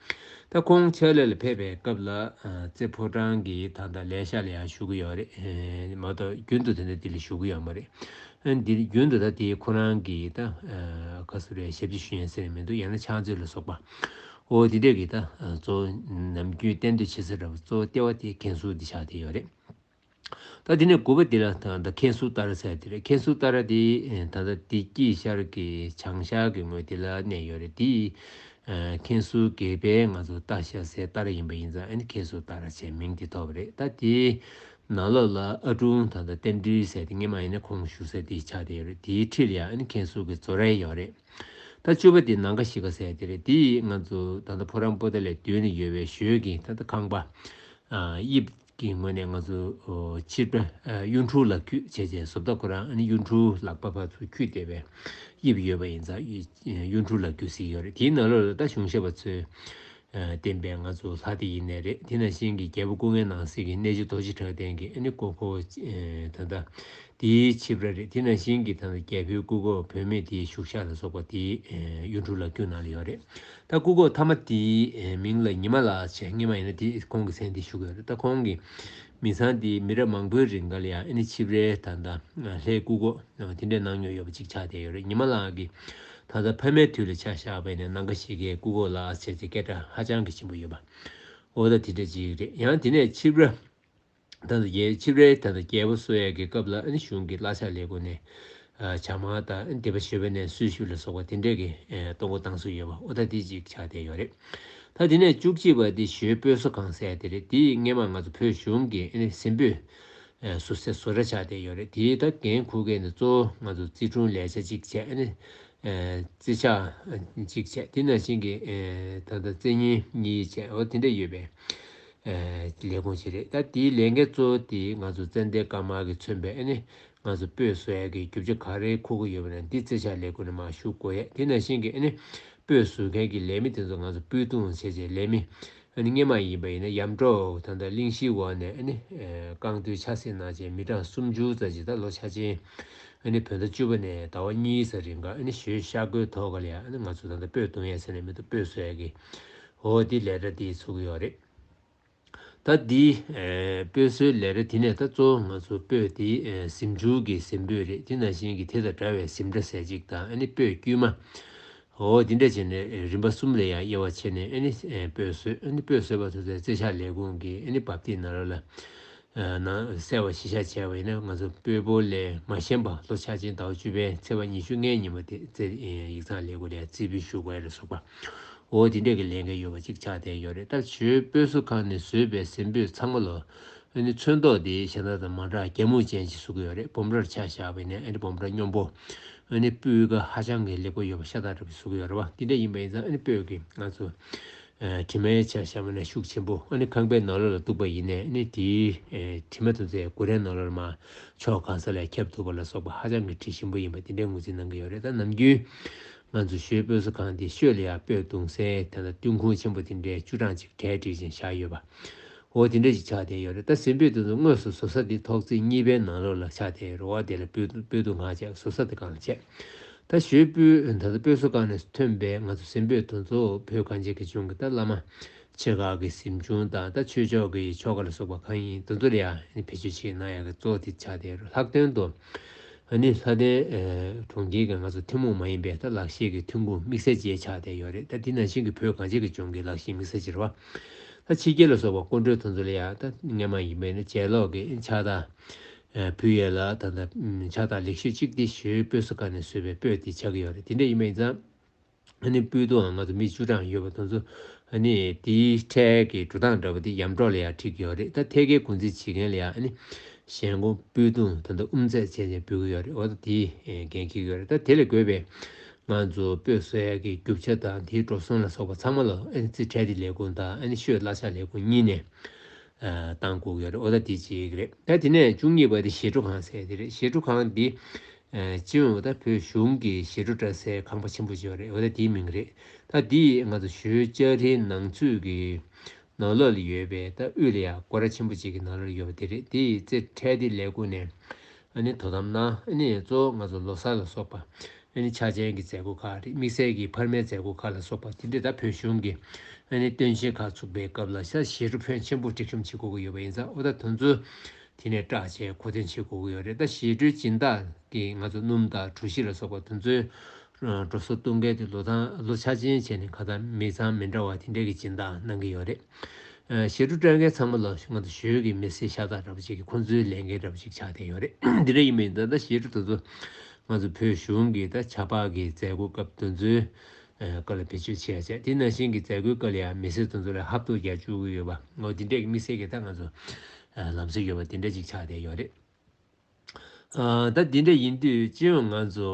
ད་ཁོང་ཕྱག་ལས་ལ་ཕེབས་པའི་སྐབས་ལ་ཨ་རྩེ་ཕོ་བྲང་གི་ད་ལྟ་ལས་ཤག་ལ་ཡང་བཞུགས་ཀྱི་ཡོད་རེད། ཨེ་མ་གཏོགས་རྒྱུན་དུ་དེ་འདྲ་དེ་ལ་བཞུགས་ཀྱི་ཡོད་མ་རེད། ཨ་འདི་རྒྱུན་དུ་ད་དེ་ཁོ་རང་གི་ད་ཨ་ག་ཚོད་རེད། ཞབས་ཕྱི་ཞུ་ཡས་ཟེར་ནས་མི་འདུག་ཡང་ན་ཕྱག་མཛོད་ལ་སོགས་པ་ འོ་དེ་འདྲས་ཀྱི་ད་གཙོ་བོ་ནམ་རྒྱུན་རྟེན་འབྲེལ་བྱེད་ས་འདྲ་བོ་གཙོ་བོ་ལྟེ་བ་དེ་མཁན་ཟུར་འདི་ཆགས་བསྡད་ཡོད་རེད། ད་དེ་ནས་དགུ་པ་འདི་ལ་ད་ད་མཁན་ཟུར་ཏཱ་ར་ཟེར་དེ་རེད། མཁན་ཟུར་ཏཱ་ར་དེ་ད་ད་བདེ་སྐྱིད་ཤར་གྱི་བྱང་ཤར་གྱི་ངོས་དེ་ལ་གནས་ཡོད་རེད། དེ་མཁན་ཟུར་དགེ་འཕེལ་ང་ཚོ་ཏཱ་ཤ་ཟེར་ཏཱ་ར་ཡིན་པ་ཡིན་ཙང་ཨ་ནི་མཁན་ཟུར་ཏཱ་ར་ཟེར་མིང་དེ་ཐོབ་པ་རེད། ད་དེའི་ནང་ལོགས་ལ་ཨ་ཀྲུང་ད་ད་བསྟན་འགྲོའི་ཟེར་དེ་སྔས་མ་ཡིན་ན་ཁོང་བཞུགས་ས་དེ་ཆགས་བསྡད་ཡོད་རེད། དེའི་འཁྲིས་ལ་ཡང་ཨ་ནི་མཁན་ཟུར་གྱི་ཛོ་རེ་ཡོད་རེད། ད་བཅུ་པ་དེ་ནང་ཀ་ཤི་ཀ་ཟེར་དེ་རེད། དེ་ང་ཚོ་ད་ལྟ་ཕོ་བྲང་པོ་ཏཱ་ལའི་མདུན་ནས་ཡོད་པའི་ཞོལ་གྱི་ད་ལྟ་ཁང་པ། ཨ་དབྱིབས་ཀྱི་ངོས་ནས་ང་ཚོ་ཨོ་ཕྱི་པ་ཨ་གཡུ་འབྲུག་ལ་འཁྱུད་བྱས་བྱས་བཟོ་ལྟ་ཁོ་རང་ཨ་ནི་གཡུ་འབྲུག་ལག་པ་ཕར་ཚུར་འཁྱུད་བསྡད་པའི་དབྱིབས་ཡོད་པ་ཡིན་ཙང་གཡུ་འབྲུག་ལ་འཁྱུད་ཟེར་ཡོད་རེད། དེའི་ནང་ལོགས་ལ་ད་གཞུང་ཞབས་པ་ཚོས་ཨ་བསྟེན་པའི་ང་ཚོ་ལྷ་དེ་ཡིན་ནའི་རེད། དེ་ནང་བཞིན་གྱི་རྒྱལ་པོ་སྐུ་ལྔའི་ནང་གསེས་ཀྱི་གནས་མཆོག་རྡོ་རྗེ་གྲགས་ལྡན་གྱི་ཨ་ནི་སྐུ་འཁོར་ཨ་ད་ལྟ། དེའི་ཕྱི་པ་རེད། དེ་ནང་བཞིན་གྱི་ད་ལྟ་རྒྱལ་པོའི་སྐུ་འཁོར་བུད་མེད་དེའི་བཞུགས་ཤག་ལ་སོགས་པ་དེ་ཨེ་གཡུ་འབྲུག་ལ་འཁྱུད་ནང་ལ་ཡོད་རེད། ད་སྐུ་འཁོར་མཐའ་མ་དེའི་ཨེ་མིང་ལ་ཉི་མ་ལགས་བྱས། སྔས་མ་ཡིན་ན་དེ་ཁོང་གི་མཚན་དེ་ཞུ་གི་ཡོད་རེད། ད་ཁོང་གི་མི་ཚང་དེ་མི་རབས་མང་པོའི་རིང་ག་ལ་ཡང་ཨ་ནི་ཕྱི་པའི་ད་ལྟ་ལྷའི་སྐུ་འཁོར་དེ་འདྲའི་གནང་མྱོང་ཡོད་པ་ཅིག་ཆགས་བསྡད་ཡོད་རེད། ཉི་མ་ལགས་ཀྱི་ད་ལྟ་ཕ་མའི་དུས་ལ་ཆ་བཞག་པ་ཡིན་ན་ནང་ཀ་ཤི་ཀའི་སྐུ་འཁོར་ལ་བྱས་ཏེ་སྐད་གྲགས་ཧ་ཅང་གི་ཆེན་པོ་ཡོད་པ། འོ་ད་དེ་འདྲ་ཅིག་རེད། ཡང་དེ་ནས་ཕྱི་པ། ད་ལྟ་རྒྱལ་ཕྱི་པའི་ད་ལྟ་རྒྱལ་པོ་གསོ་ཡས་ཀྱི་སྐབས་ལ་ཨ་ནི་གཞུང་གི་གླ་ཆ་ལས་ཁུངས་ནས་ཨ་ཇ་དམར་དང་ཨ་ནི་སྡེ་པ་གཞོན་པ་ནས་གསོལ་ཞུ་ལ་སོགས་པ་དེ་འདྲས་ཀྱི་ཨ་གཏོང་སྒོ་བཏང་སྲོལ་ཡོད་པ། འོ་ད་དེ་གཅིག་ཆགས་བསྡད་ཡོད་རེད། ད་དེ་ནས་བཅུ་གཅིག་པ་དེ་ཞོལ་སྤོས་བཟོ་ཁང་ཟེར་དེ་རེད། དེ་སྔས་མ་ང་ཚོ་བོད་གཞུང་གི་ཨ་ནི་གཟིམ་སྤོས་ཨ་བཟོ་ས་བཟོ་གྲྭ་ཆགས་བསྡད་ཡོད་རེད། དེ་ད་འགན་འཁུར་མཁན་དེ་གཙོ་བོ་ང་ཚོ་རྩིས་དྲུང་ལས་བྱེད་ཅིག་བྱས། ཨ་ནི་ཨ་རྩིས་ཕྱག་ཅིག་བྱས། དེ་ནང་བཞིན་གྱི་ཨ་ད་ལྟ་རྩིས་གཉེར་གཉིས་བྱས། འོ་དེ་འདྲ་ཡོད་པའི། ལས་ཁུངས་ཤིག་རེད། ད་དེའི་ལས་འགན་གཙོ་བོ་དེ་ང་ཚོ་ཙན་དན་དཀར་དམར་གྱིས་མཚོན་པའི་ཨ་ནི་ང་ཚོ་སྤོས་བཟོ་ཡག་གི་རྒྱུ་ཆ་ག་རེ་མཁོ་གི་ཡོད་པ་ན་འདི་རྩིས་ཆག་ལས་ཁུངས་ནས་མར་ཞུ་དགོས་ཡས། དེ་ནང་བཞིན་གྱི་ཨ་ནི་སྤོས་བཟོ་མཁན་གྱི་ལས་མི་དེ་ཚོ་ང་ཚོ་སྤུས་གཏོང་བྱས་བྱས་ལས་མི་ཨ་ནི་སྔས་མ་ཡིན་པ་ཡིན་ན་ཡམ་གྲོགས་ད་ལྟ་གླིང་བཞིའི་འོག་ནས་ཨ་ནི་རྐང་འདུས་ཆ་སྲིད་གནང་བྱས་མི་གྲངས་སུམ་ཅུ་ཙམ་ཅིག་ད་ལོ་ཆ་ཆེན་ཨ་ནི་བོད་ཟླ་བཅུ་པ་ནས་ཟླ་བ་གཉིས་ཙམ་རིང་ག་ཨ་ནི་ཞོལ་ཤར་སྒོའི་ཐོག་ག་ལ་ཡ་ཨ་ནི་ང་ཚོ་ད་ལྟ་སྤོས་གཏོང་ཡས་ཟེར་ནས་མི་འདུག་སྤོས་བཟོ་ཡས་ཀྱི་འོ་དེ་ལས་གྲྭ་དེ་ཚུགས་ཀྱི་ཡོད་རེད། ད་འདི་ཨེ་སྤོས་བཟོའི་ལས་རིགས་དེ་ནས་ད་གཙོ་བོ་ང་ཚོ་སྤོས་དེ་ཨེ་གཟིམ་ཆུང་གི་གཟིམ་སྤོས་རེད། དེ་ནང་བཞིན་གྱི་དེ་དང་འདྲ་བའི་གཟིམ་འདྲ་ཟས་གཅིག་དང་ཨ་ནི་སྤོས་དཀྱུས་མ། འོ་འདི་འདྲ་བྱས་ནས་ཨེ་རིམ་པ་གསུམ་ལ་ཡང་དབྱེ་བ་ཕྱེ་ནས་ཨ་ནི་ཨེ་སྤོས་བཟོས། ཨ་ནི་སྤོས་བཟོས་པ་དེ་ཚོ་རྩིས་ཆག་ལས་ཁུངས་ཀྱི་ཨ་ནི་འབབ་ཐིག་ནང་ལོགས་ལ་ཨེ་ནང་གསལ་བ་གཞི་བཞག་བྱས་པ་ཡིན་ན་ང་ཚོ་སྤོས་ཕོར་ལས་མ་བཞེངས་པ་ལོ་ཆ་ཆེན་ཟླ་བ་བཅུ་པའི་ཚེས་པ་ཉི་ཤུ་ལྔའི་ཉིན་མོ་དེ་རྩིས་ཨེ་ཡིག་ཚང་ལས་ཁུངས་ལ་ཡང་རྩིས་འབུལ་ཞུ་དགོས་ལ་སོགས་པ། འོ་དེ་འདྲས་ཀྱི་ལས་འགན་ཡོད་པ་ཅིག་ཆགས་བསྡད་ཡོད་རེད། ད་ཞོལ་སྤོས་བཟོ་ཁང་ནས་བཟོས་པའི་གཟིམ་སྤོས་ཚང་མ་ལོ་ཨ་ནི་ཚོན་མདོག་དེ་གཞན་དག་དང་མ་འདྲ་རྒྱ་སྨུག་ཅན་ཞིག་བཟོ་གི་ཡོད་རེད། སྦོམ་ར་ཆ་བཞག་པ་ཡིན་ན་ཨ་ནི་སྦོམ་ར་སྙོམས་པོ། ཨ་ནི་སྤུས་ཀ་ཧ་ཅང་གི་ལེགས་པོ་ཡོད་པ་ཤ་སྟག་འདྲ་པོ་བཟོ་གི་ཡོད་རེད་བ། དེ་འདྲ་ཡིན་པ་ཡིན་ཙང་ཨ་ནི་སྤོས་ཀྱི་ང་ཚོ་ཨ་དྲི་མའི་ཆ་བཞག་པ་ན་ཤུགས་ཆེན་པོ། ཨ་ནི་ཁང་པའི་ནང་ལོགས་ལ་གཏུགས་པ་ཡིན་ནའི་ཨ་ནི་དེའི་ཨ་དྲི་མ་དེ་ཚོའི་སྒོ་རའི་ནང་ལོགས་ལ་མར་ཕྱོགས་གང་ས་ལ་ཁྱབ་ཐུབ་པ་ལ་སོགས་པ་ཧ་ཅང་གི་དྲི་ཞིམ་པོ་ཡིན་པ་དེ་འདྲའི་ངོས་འཛིན་གནང་གི་ཡོད་རེད། ད་ནམ་རྒྱུན། ང་ཚོ་ཞོལ་སྤོས་བཟོ་ཁང་དེ་ཤོད་ལ་ཡ་སྤོས་བརྡུང་སའི་ད་ལྟ་ཏུན་ཁུང་ཆེན་པོ་དེ་འདྲའི་བཅུ་གྲངས་ཅིག་གྲལ་བསྒྲིགས་ཤིང་བཞག་ཡོད་པ། འོ་དེ་འདྲ་ཞིག་ཆགས་བསྡད་ཡོད་རེད། ད་གཟིམ་སྤོས་དེ་ཚོ་དངོས་སུ་བཟོ་ས་དེ་ཐོག་བརྩེགས་གཉིས་པའི་ནང་ལོགས་ལ་ཆགས་བསྡད་ཡོད་རེད། འོ་དེ་ལ་སྤོས་སྤོས་བརྡུང་ཁང་བྱས་བཟོ་ས་དེ་གང་བྱས། ད་ཞོལ་སྤོས་ད་ལྟ་སྤོས་བཟོ་ཁང་ནས་ཐོན་པའི་ང་ཚོ་གཟིམ་སྤོས་དེ་ཚོ་བོད་གངས་ཅན་གྱི་ལྗོངས་ཀྱི་ད་བླ་མ་ཆེ་ཁག་གི་གཟིམ་ཆུང་དང་ད་ཆོས་ཕྱོགས་ཀྱི་ཆོ་ག་ལ་སོགས་པ་གང་ཡིན་དེ་ཚོ་ལ་ཡང་བེད་སྤྱོད་བྱེད་གནང་ཡག་གི་གཙོ་བོ་དེ་ཆགས་བསྡད་ཡོད་རེད། ལྷག་དོན་དུ། ཨ་ནི་ལྷ་ལྡན་ཨེ་གྲོང་ཁྱེར་གྱི་ང་ཚོ་ཐུན་མོང་མ་ཡིན་པའི་ད་ལག་ཤེས་ཀྱི་ཐོན་ཁུངས་དམིགས་བསལ་ཅིག་ཆགས་བསྡད་ཡོད་རེད། ད་དེ་ནང་བཞིན་གྱི་བོད་གངས་ཅན་གྱི་ལྗོངས་ཀྱི་ལག་ཤེས་དམིགས་བསལ་ཅིག་རེད་བ། ད་ཕྱི་རྒྱལ་ལ་སོགས་པ་སྐུ་མགྲོན་དེ་ཚོ་ལ་ཡང་ད་སྔས་མ་ཡིན་པས་ན་ལྗད་ལོག་གི་ཕྱག་རྟགས་ཨེ་ཕུལ་ཡས་ལ་ད་ལྟ་ཕྱག་རྟགས་ལེགས་ཤོས་གཅིག་དེ་ཞོལ་སྤོས་བཟོ་ཁང་ནས་བཟོས་པའི་སྤོས་དེ་ཆགས་ཀྱི་ཡོད་རེད། དེ་འདྲ་ཡིན་པ་ཡིན་ཙང་། ཨ་ནི་སྤོས་བརྡུང་ང་ཚོ་མི་བཅུ་གྲངས་ཡོད་པ་དེ་ཚོ་ཨ་ནི་དེའི་ཁྲལ་གྱི་འགྲོ་སྟངས་འདྲ་པོ་དེ་ཡམ་གྲོགས་ལ་ཡང་ཁྲིད་ཀྱི་ཡོད་རེད། ད་ཐད་ཀའི་འགོ་འཛིན་བྱེད་མཁན་ལ་ཡང་ཨ་ནི་གཞན་སྒོ་སྤོས་བརྡུང་ད་ལྟ་དབུ་མཛད་བྱས་ནས་འབུལ་གྱི་ཡོད་རེད། འོ་ད་དེའི་འགན་འཁྱེར་གྱི་ཡོད་རེད། ད་དེ་ལས་དགོས་པའི་ང་ཚོ་སྤོས་བཟོ་ཡག་གི་རྒྱུ་ཆ་དང་དེའི་འགྲོ་སོང་ལ་སོགས་པ་ཚང་མ་ལ་ཨ་ནི་རྩིས་ཁྲལ་དེ་ལས་ཁུངས་དང་ཨ་ནི་ཤོད་གླ་ཆ་ལས་ཁུངས་གཉིས་ནས་བཏང་དགོས་ཀྱི་ཡོད་རེད། འོ་ད་དེ་གཅིག་རེད། ད་དེ་ནས་བཅུ་གཉིས་པ་དེ་ཞི་ཁྲོ་ཁང་ཟེར་དེ་རེད། ཞི་ཁྲོ་ཁང་འདི། ཨ་སྤྱི་ཡོངས་ད་བོད་གཞུང་གི་ཞི་ཁྲོ་གྲྭ་སའི་ཁང་པ་ཆེན་པོ་ཅིག་ཡོད་རེད། འོ་ད་དེའི་མིང་རེད། ད་དེ་ང་ཚོ་ཞོལ་ལྕགས་རིའི་ནང་ཚུད་ཀྱི་ནང་ལོགས་ལ་ཡོད་པའི་ད་དབུས་ལ་ཡང་སྒོ་ར་ཆེན་པོ་ཅིག་གི་ནང་ལོགས་ལ་ཡོད་པ་དེ་རེད། དེ་ཡི་རྩིས་ཁྲལ་དེ་ལས་ཁུངས་ནས་ཨ་ནི་དོ་དམ་གནང་། ཨ་ནི་གཙོ་བོ་ང་ཚོ་ལོ་གསར་ལ་སོགས་པ་ཨ་ནི་ཆགས་ཅན་གྱི་མཛད་སྒོ་ཁག་རེད། དམིགས་བསལ་གྱི་ཕ་མའི་མཛད་སྒོ་ཁག་ལ་སོགས་པ་དེ་འདྲས་ད་བོད་གཞུང་གི་ཨ་ནི་སྟོན་ཆེན་ཁག་ཚུགས་པའི་སྐབས་ལ་ཤ་ཞི་ཁྲོ་ཕོན་ཆེན་པོ་སྒྲིག་གཤོམ་བྱེད་དགོས་ཀྱི་ཡོད་པ་ཡིན་ཙང་། འོ་ད་དེ་ཚོ་དེ་ནས་སྐྲག་བྱས་མཁོ་འདོན་བྱེད་དགོས་ཀྱི་ཡོད་རེད། ད་ཞི་ཁྲོའི་སྦྱིན་བདག་གི་ང་ཚོ་སྣུམ་དང་གྲོ་ཞིབ་ལ་སོགས་པ་དེ་ཚོའི་ འགྲོ་སོང་གཏོང་མཁན་དེ་ལོ་ཐང་ལོ་ཆ་ཆེན་བྱས་ནས་ཁ་ཐག་མི་ཚང་མི་འདྲ་བ་དེ་འདྲས་ཀྱི་སྦྱིན་བདག་གནང་གི་ཡོད་རེད། ཞི་ཁྲོ་སྤྲད་མཁན་ཚང་མ་ལ་ང་ཚོ་ཞོལ་གྱི་མི་སེར་ཤ་སྟག་འདྲ་པོ་ཅིག་གི་ཁོང་ཚོའི་ལས་འགན་འདྲ་པོ་ཅིག་ཆགས་བསྡད་ཡོད་རེད། འདི་འདྲ་ཡིན་པ་ཡིན་ད་ད་ཞི་ཁྲོ་དེ་ཚོ་ང་ཚོ་བོད་གཞུང་གི་ད་ཆར་པ་གི་མཛད་སྒོ་སྐབས་དེ་ཚོའི་སྐབས་ལ་བེད་སྤྱོད་བྱས་བྱས་དེ་ནང་བཞིན་གྱི་མཛད་སྒོའི་སྐབས་ལ་ཡང་མི་སེར་དེ་ཚོ་ལ་ཧབ་ཐོབ་རྒྱག་བཅུག་གི་ཡོད་པ་ངོ་དེ་འདྲས་ཀྱི་དམིགས་བསལ་གྱི་ད་ང་ཚོ་ལམ་སྲོལ་ཡོད་པ་དེ་འདྲས་ཅིག་ཆགས་བསྡད་ཡོད་རེད། ཨ་ད་འདི་འདྲ་ཡིན་དུས་སྤྱི་ཡོངས་ང་ཚོ་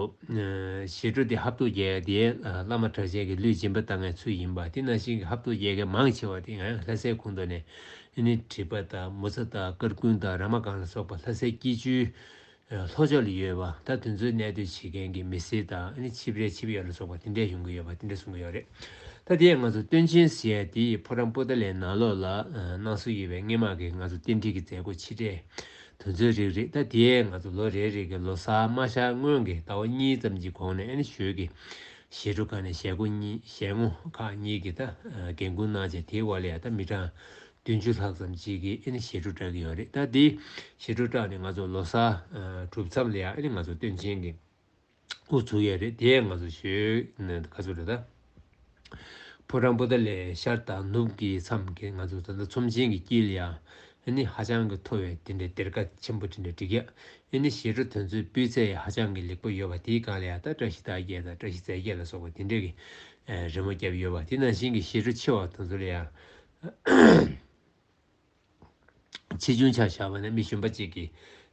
ཞི་ཁྲོ་འདི་ཧབ་ཐོབ་རྒྱག་ཡ་དེ་བླ་མ་གྲགས་ཅན་གྱི་གླུ་སྦྱིན་པ་བཏང་མཁན་ཚུ་ཡིན་པ་དེ་ནང་བཞིན་གྱི་ཧབ་ཐོབ་རྒྱག་མཁན་མང་ཆེ་བ་དེ་ང་ལྷ་སའི་ཁོངས་གཏོགས་ནས་ཨ་ནི་དྲེག་པ་དང་མུ་ཚ་དང་དཀར་དགུན་དང་ར་མ་སྒང་ལ་སོགས་པ་ལྷ་སའི་སྐྱིད་ཆུའི་ལྷོ་ཕྱོགས་ལ་ཡོད་པ་ད་དེ་ཚོའི་གནས་སྡོད་བྱེད་མཁན་གྱི་མི་སེར་དང་ཨ་ནི་ཆིབས་རལ་ཆིབས་གཡོག་ལ་སོགས་པ་དེ་འདྲས་ཡོང་གི་ཡོད་པ་དེ་འདྲས་གསུང་གི་ཡོད་རེད། ད་དེ་ང་ཚོ་སྟོན་ཆེན་ཟེར་ཡ་དེ་ཕོ་བྲང་པོ་ཏཱ་ལའི་ནང་ལོགས་ལ་གནང་སྲོལ་ཡོད་པའི་སྔས་མ་གི་ང་ཚོ་རྟེན་འབྲེལ་གྱི་མཛད་སྒོ་ཆེ་གྲས་དེ་ཚོའི་རིགས་རེད། ད་དེ་ང་ཚོ་ལོ་རེ་རེ་གི་ལོ་གསར་མ་ཤར་སྔོན་གྱི་ཟླ་བ་གཉིས་ཙམ་གྱི་གོང་ནས་ཨ་ནི་ཞོལ་གྱི་ཞི་ཁྲོ་ཁང་ནས་ཞལ་སྒོ་གཉིས་ཞལ་ངོ་ཁག་གཉིས་ཀྱི་ད་འགན་འཁུར་གནང་བྱས་དེའི་འོག་ལ་ཡ་ད་མི་གྲངས་བདུན་ཅུ་ལྷག་ཙམ་ཅིག་གིས་ཨ་ནི་ཞི་ཁྲོ་བསྒྲགས་ཀྱི་ཡོད་རེད། ད་དེ་ཞི་ཁྲོ་བསྒྲགས་ནས་ང་ཚོ་ལོ་གསར་གྲུབ་མཚམས་ལ་ཡ་ཨ་ནི་ང་ཚོ་སྟོན་ཆེན་གྱི་འགོ་ཚུགས་ཡས་རེད། དེ་ང་ཚོ་ཞོལ་ནས་ག་ཚོད་རེད་ད། ཕོ་བྲང་པོ་ཏཱ་ལའི་ཤར་དང་ནུབ་ཀྱི་མཚམས་ཀྱི་ང་ཚོ་ད་ལྟ་ཚོམས་ཆེན་གྱི་དཀྱིལ་ལ་ཡང་ཨ་ནི་ཧ་ཅང་གི་མཐོ་བའི་དེ་འདྲའི་གཏེར་ཁ་ཆེན་པོ་དེ་འདྲ་བསྒྲིགས་ཡ། ཨ་ནི་ཞི་ཁྲོ་དེ་ཚོའི་སྤུས་ཚད་ཧ་ཅང་གི་ལེགས་པོ་ཡོད་པ་དེའི་སྒང་ལ་ཡང་ད་བཀྲ་ཤིས་རྟགས་བརྒྱད་དང་བཀྲ་ཤིས་རྩེ་བརྒྱད་ལ་སོགས་པ་དེ་འདྲའི་གི་རི་མོ་བརྒྱབ་ཡོད་པ་དེ་ནང་བཞིན་གྱི་ཞི་ཁྲོ་ཆེ་བ་དེ་ཚོ་ལ་ཡང་། ཆེ་ཆུང་ཆ་བཞག་པ་ན་མི་གཞོན་པ་གཅིག་གིས་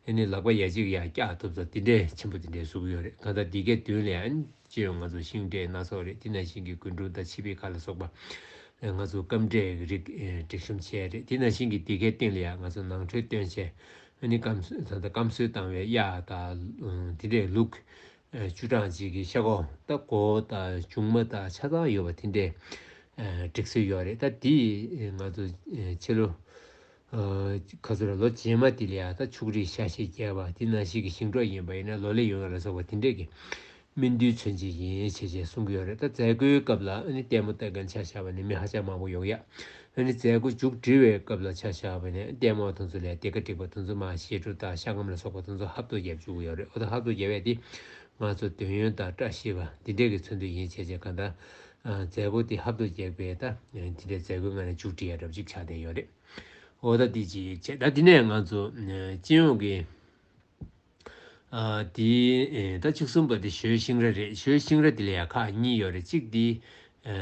ཨ་ནི་ལག་པ་ཡ་གཅིག་ཡ་བཀྱག་ཐུབ་ཙམ་དེ་འདྲའི་ཆེན་པོ་དེ་འདྲའི་བཟོ་གི་ཡོད་རེད། གང་ལྟར་འདི་གའི་མདུན་ལ་ཨ་ནི་སྤྱི་ཡོངས་ང་ཚོ་ཤིང་འབྲས་སྣ་ཚོགས་རེད། དེ་ནང་བཞིན་གྱི་རྒུན་འབྲུམ་དང་ཆིབས་པའི་ཁ་ལ་སོགས་པ་ང་ཚོ་སྐམ་འབྲས་ཀྱི་རིགས་སྒྲིག་གཤོམ་བྱས་རེད། དེ་ནང་བཞིན་གྱི་འདི་གའི་སྟེང་ལ་ཡང་ང་ཚོ་ནང་ཁྲོལ་སྟོན་བྱས་ཨ་ནི་སྐམ་ད་ལྟ་སྐམ་སོལ་བཏང་བའི་གཡག་དང་དེ་འདྲའི་ལུག་བཅུ་གྲངས་གཅིག་གི་ཤ་ཁོག་ད་མགོ་དང་མཇུག་མ་དང་ཆ་ཚང་ཡོད་པ་དེ་འདྲའི་སྒྲིག་སྲོལ་ཡོད་རེད། ད་དེ་ང་ཚོ་ཕྱི་ལོ་ཁ་ཚོ་ར་ལོ་རྗེས་མ་དེ་ལ་ཡང་ད་ཕྱུགས་རིགས་ཤ་ཤེད་རྒྱས་པ་དེ་ནང་བཞིན་གྱི་ཞིང་འབྲོག་ཡིན་པ་ཡིན་ན་ལོ་ལེགས་ཡོང་ཡ་ལ་སོགས་པ་དེ་འདྲས་ཀྱི་སྨིན་དུས་མཚོན་བྱེད་ཡིན་བྱས་བྱས་གསུང་གི་ཡོད་རེད། ད་མཛད་སྒོའི་སྐབས་ལ་ཨ་ནི་ལྟད་མོ་ལྟ་མཁན་ཆ་བཞག་པ་ནི་མི་ཧ་ཅང་མང་པོ་ཡོང་ཡ། ཨ་ནི་མཛད་སྒོ་མཇུག་སྒྲིལ་བའི་སྐབས་ལ་ཆ་བཞག་པ་ནི་ལྟད་མོ་དེ་ཚོ་ལས་སྡེར་ཁ་སྒྲིག་པ་དེ་ཚོ་མར་ཞི་ཁྲོ་དང་ཤ་སྐམ་ལ་སོགས་པ་དེ་ཚོ་ཧབ་ཐོབ་རྒྱབ་བཅུག་གི་ཡོད་རེད། འོ་ད་ཧབ་ཐོབ་རྒྱབ་ཡས་དེ་ང་ཚོ་འདོད་ཡོན་དང་བཀྲ་ཤིས་པ་འདི་འདྲས་ཀྱི་མཚོན་དོན་ཡིན་བྱས་བྱས་གང་ལྟར་མཛད་སྒོ་དེ་ཧབ་ཐོབ་རྒྱག་པའི་ད་འདི་འདྲའི་མཛད་སྒོའི་ངང་ནས་མཇུག་སྒྲིལ་ཡ་འདྲ་པོ་ཅིག་ཆགས་བསྡད་ཡོད་རེད། འོ་ད་འདི་ཅིག་བྱས་ད་འདི་ནས་ང་ཚོ་སྤྱི་ཡོངས་ཀྱི་ཨ་དེ་ཨེ་ད་བཅུ་གསུམ་པ་དེ་ཞོལ་ཤིང་ར་རེད། ཞོལ་ཤིང་ར་དེ་ལ་ཡང་ཁག་གཉིས་ཡོད་རེད། གཅིག་དེ་ཨེ་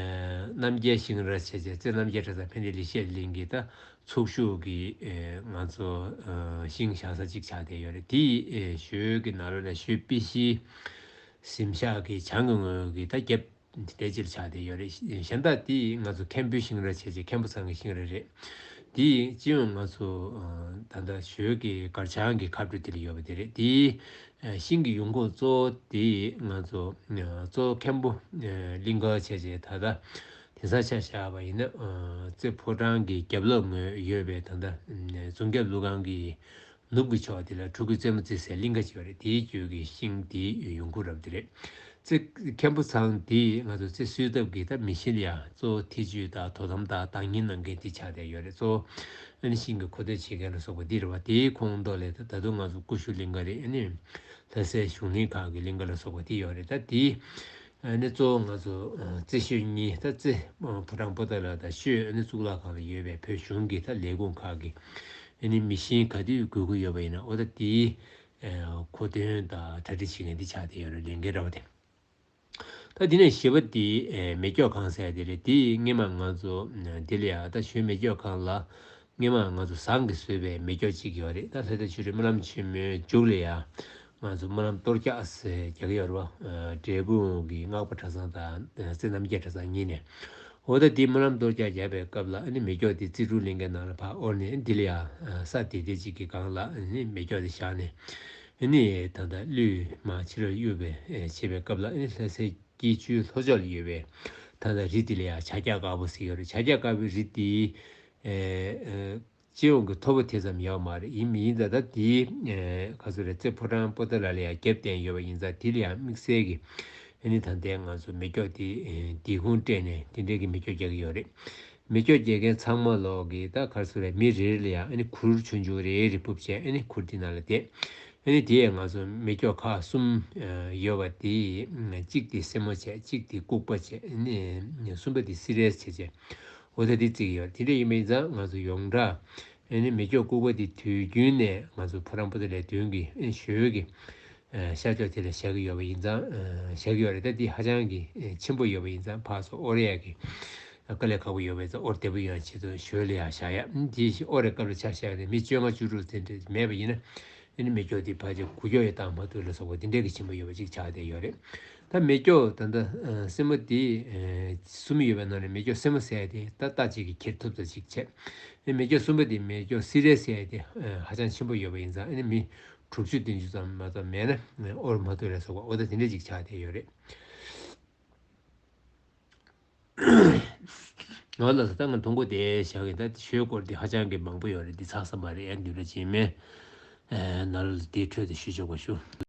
རྣམ་རྒྱལ་ཤིང་ར་བྱས་བྱས་རྩེ་རྣམ་རྒྱལ་གྲྭ་ཚང་ཕན་བདེ་ལེགས་བཤད་གླིང་གི་ད་ཚོགས་ཞུགས་ཀྱི་ཨེ་ང་ཚོ་ཨེ་ཤིང་བཞག་ས་གཅིག་ཆགས་བསྡད་ཡོད་རེད། དེ་ཨེ་ཞོལ་གྱི་ནང་ལོགས་ལ་ཞོལ་དཔེ་གཞིའི་གཟིམ་ཤག་གི་བྱང་གི་ངོས་ཀྱི་ད་རྒྱབ་དེ་ཕྱིར་ཆགས་བསྡད་ཡོད་རེད། གཞན་དག་དེ་ང་ཚོ་མཁན་པོའི་ཤིང་ར་བྱས་རྗེས་མཁན་པོ་ཚང་གི་ཤིང་ར་རེད། དེ་སྤྱི་ཡོངས་ང་ཚོ་ད་ལྟ་ཞོལ་གྱི་སྒར་བྱང་གི་ཁ་འགྲོ་དེ་ལ་ཡོད་པ་དེ་རེད། དེ་ཤིང་གི་ཡོང་ཁུངས་གཙོ་བོ་དེ་ང་ཚོ་གཙོ་བོ་མཁན་པོ་གླིང་དཀར་བྱས་རྗེས་ད་ལྟ་དེང་སང་ཆ་བཞག་པ་ཡིན་ན་རྩེ་ཕོ་བྲང་གི་རྒྱབ་ལོགས་ངོས་ཡོད་པའི་ད་ལྟ་རྫོང་རྒྱབ་ཀླུ་ཁང་གི་ནུབ་ཀྱི་ཕྱོགས་དེ་ལ་ཕྲུ་གུ་རྩེད་མོ་རྩེ་སའི་གླིང་ག་ཅིག་ཡོད་རེད། དེའི་རྒྱུད་ཀྱི་ཤིང་དེའི་ཡོང་ཁུངས་རབ་དེ་རེད། རྩེ་མཁན་པོ་ཚང་དེ་ང་ཚོ་རྩེ་གསོལ་ཐབ་ཀྱི་ད་མི་ཤིན་ལ་ཡང་གཙོ་བོ་ཐེ་ཇུས་དང་དོ་དམ་དང་བདག་གཉེར་གནང་མཁན་དེ་ཆགས་བསྡད་ཡོད་རེད། གཙོ་བོ་ཨ་ནི་ཤིང་གི་མཁོ་འདོན་བྱེད་མཁན་ལ་སོགས་པ་འདི་རེད་བ། དེའི་ཁོངས་གཏོགས་ལས་ད་ད་དུང་ང་ཚོ་ཀུ་ཤུ་གླིང་ག་རེད། ཨ་ནི་ལྷ་སའི་གཞུང་གླིང་ཁག་གི་གླིང་ག་ལ་སོགས་པ་དེ་ཡོད་རེད། ད་དེ་ཨ་ནི་གཙོ་བོ་ང་ཚོ་རྩེ་ཤོད་གཉིས་ད་རྩེ་ཕོ་བྲང་པོ་ཏཱ་ལ་དང་ཤོད་ཨ་ནི་གཙུག་ལག་ཁང་ལ་ཡོད་པའི་བོད་གཞུང་གི་ད་ལས་ཁུངས་ཁག་གི་ཨ་ནི་མི་ཤིན་ག་དུས་དགོས་མཁོ་ཡོད་པ་ཡིན་ན་འོ་ད་དེའི་མཁོ་འདོན་དང་གྲ་སྒྲིག་བྱེད་མཁན་དེ་ཆགས་བསྡད་ཡོད་རེད། ལས་འགན་ར་བ་དེ། ད་དེ་ནས་བཞི་པ་དེ་མེ་སྒྱོགས་ཁང་ཟེར་དེ་རེད། དེ་སྔས་མ་ང་ཚོ་འདི་ལ་ཡ་ད་ཞོལ་མེ་སྒྱོགས་ཁང་ལ་སྔས་མ་ང་ཚོ་ཟངས་ཀྱིས་བཟོས་པའི་མེ་སྒྱོགས་གཅིག་ཡོད་རེད། ད་ལྷ་ས་ཆོས་རིག་སྨོན་ལམ་ཆེན་མོའི་མཇུག་ལ་ཡ་ང་ཚོ་སྨོན་ལམ་གཏོར་རྒྱག་ཟེར་རྒྱག་གི་ཡོད་རེད་བ། འབྲས་སྤུངས་ཀྱི་སྔགས་པ་གྲྭ་ཚང་དང་རྩེ་རྣམ་རྒྱལ་གྲྭ་ཚང་གཉིས་ནས། འོ་ད་དེ་སྨོན་ལམ་གཏོར་རྒྱག་བརྒྱབ་པའི་སྐབས་ལ་ཨ་ནི་མེ་སྒྱོགས་དེ་རྩིས་དྲུག་ལིང་གའི་ནང་ལ་ཕར་དབོར་ནས་འདི་ལ་ཡང་ས་དེ་དེ་གཅིག་གི་སྒང་ལ་ཨ་ནི་མེ་སྒྱོགས་དེ་བཞག་ནས་ཨ་ནི་ད་ལྟ་གླུད་མ་ཕྱི་ལོགས་གཡུག་པའི་བྱེད་པའི་སྐབས་ལ་ཨ་ནི་ལྷ་སའི་སྐྱིད་ཆུའི་ལྷོ་ཕྱོགས་ལ་ཡོད་པའི་ད་ལྟ་རི་དེ་ལ་ཡང་བྱ་རྒྱལ་དཀར་པོ་ཟེར་ཡོད་རེད། བྱ་རྒྱལ་དཀར་པོའི་རི་དེ་སྤྱི་ཡོངས་ཀྱི་མཐོ་པོ་དེ་ཙམ་ཡོད་མ་རེད། ཡིན་མིན་ད་ལྟ་དེའི་ག་ཚོད་རེད། རྩེ་ཕོ་བྲང་པོ་ཏཱ་ལ་ལ་ཡང་རྒྱབ་བསྟན་ཡོད་པ་ཡིན་ཙང་དེ་ལ་ཡང་དམིགས་བསལ་གྱི་ཨ་ནི་ད་ལྟའི་ང་ཚོ་མེ་སྒྱོགས་དེ་དེ་ཁུངས་སྤྲད་ནས་དེ་འདྲས་ཀྱི་མེ་སྒྱོགས་རྒྱག་གི་ཡོད་རེད། མེ་སྒྱོགས་རྒྱག་མཁན་ཚང་མ་ལོག་གི་ད་ག་ཚོད་རེད། མི་རེ་རེ་ལ་ཡང་ཨ་ནི་གུར་ཆུང་ཆུང་རེ་རེ་ཕུབ་བྱས་ཨ་ནི་གུར་དེ་ནང་ལ་བསྡད། ཨ་ནི་དེ་ཡང་ང་ཚོ་མེ་སྒྱོགས་ཁག་གསུམ་ཨ་ཡོད་པ་དེ། ཨ་གཅིག་དེ་སེན་མོ་བྱས། གཅིག་དེ་ལྐུགས་པ་བྱས། ཨ་ནི་གསུམ་པ་དེ་སི་རེས་བྱས་བྱས། འོ་ད་དེ་བརྩི་གི་ཡོད། དེ་འདྲ་ཡིན་པ་ཡིན་ཙང་ང་ཚོ་ཡོངས་གྲགས་ཨ་ནི་མེ་སྒྱོགས་ལྐུགས་པ་དེ་དུས་རྒྱུན་ནས་ང་ཚོ་ཕོ་བྲང་པོ་ཏ་ལའི་མདུན་གྱི་ཨ་ནི་ཞོལ་གྱི་ཨ་ཤར་ཕྱོགས་དེ་ལ་བཞག་གི་ཡོད་པ་ཡིན་ཙང་། ཨ་བཞག་གི་ཡོད་རེད། ད་དེ་ཧ་ཅང་གི་ཨ་ཆེན་པོ་ཡོད་པ་ཡིན་ཙང་ཕར་ཚུར་དབོར་ཡག་གི་དཀའ་ལས་ཁག་པོ་ཡོད་པ་ཡིན་ཙང་། དབོར་བདེ་པོ་ཡོང་ཆེད་དུ་ཞོལ་ལ་ཡར་བཞག་ཡ། ཨ་ནི་དེ་བཞིན་དབོར་བའི་སྐབས་ལ་ཆ་བཞག་ནས་མི་བཅོ་ལྔ་བཅུ་དྲུག་དེ་འདྲ་མེད་པ་ཡིན་ན། ཨ་ནི་མེ་སྒྱོགས་དེ་ཕལ་ཆེར་འགུལ་སྐྱོད་ཡང་བཏང་མ་ཐུབ་ལ་སོགས་པ་དེ་འདྲའི་གི་ཆེན་པོ་ཡོད་པ་ཅིག་ཆགས་བསྡད་ཡོད་རེད། ད་མེ་སྒྱོགས་ད་ལྟ་ཨ་སེན་མོ་དེ་ཨ་གསུམ་ཡོད་པའི་ནང་ནས་མེ་སྒྱོགས་སེན་མོ་ཟེར་ཡ་དེ་ད་ལྟ་ཅིག་གིས་འཁྱེར་ཐུབ་ཙམ་ཅིག་བྱས། ཨ་ནི་མེ་སྒྱོགས་གསུམ་པ་དེ་མེ་སྒྱོགས་སི་རེས་ཟེར་ཡ་དེ་ཨ་ཧ་ཅང་ཆེན་པོ་ཡོད་པ་ཡིན་ཙང་། ཨ་ནི་མི་དྲུག་ཅུ་བདུན་ཅུ་ཙམ་མ་གཏོགས་མེད་ན་ཨ་དབོར་མ་ཐུབ་ལ་སོགས་པ། འོ་ད་དེ་འདྲ་ཅིག་ཆགས་བསྡད་ཡོད་རེད། ང་ལ་ད་ང་ཐུང་གོ་དེ་བཞག་གི། ད་ཞོལ་སྐོར་དེ་ཧ་ཅང་གི་མང་པོ་ཡོད་རེད། འདི་ཚགས་ས་མ་རེད། ཡང་འདི་འདྲ་བྱེད་མེད། ཨ་ནཱ་ལ་དེའི་འཕྲོས་དེ་ཞུ་ཆོག་པ་ཞུ།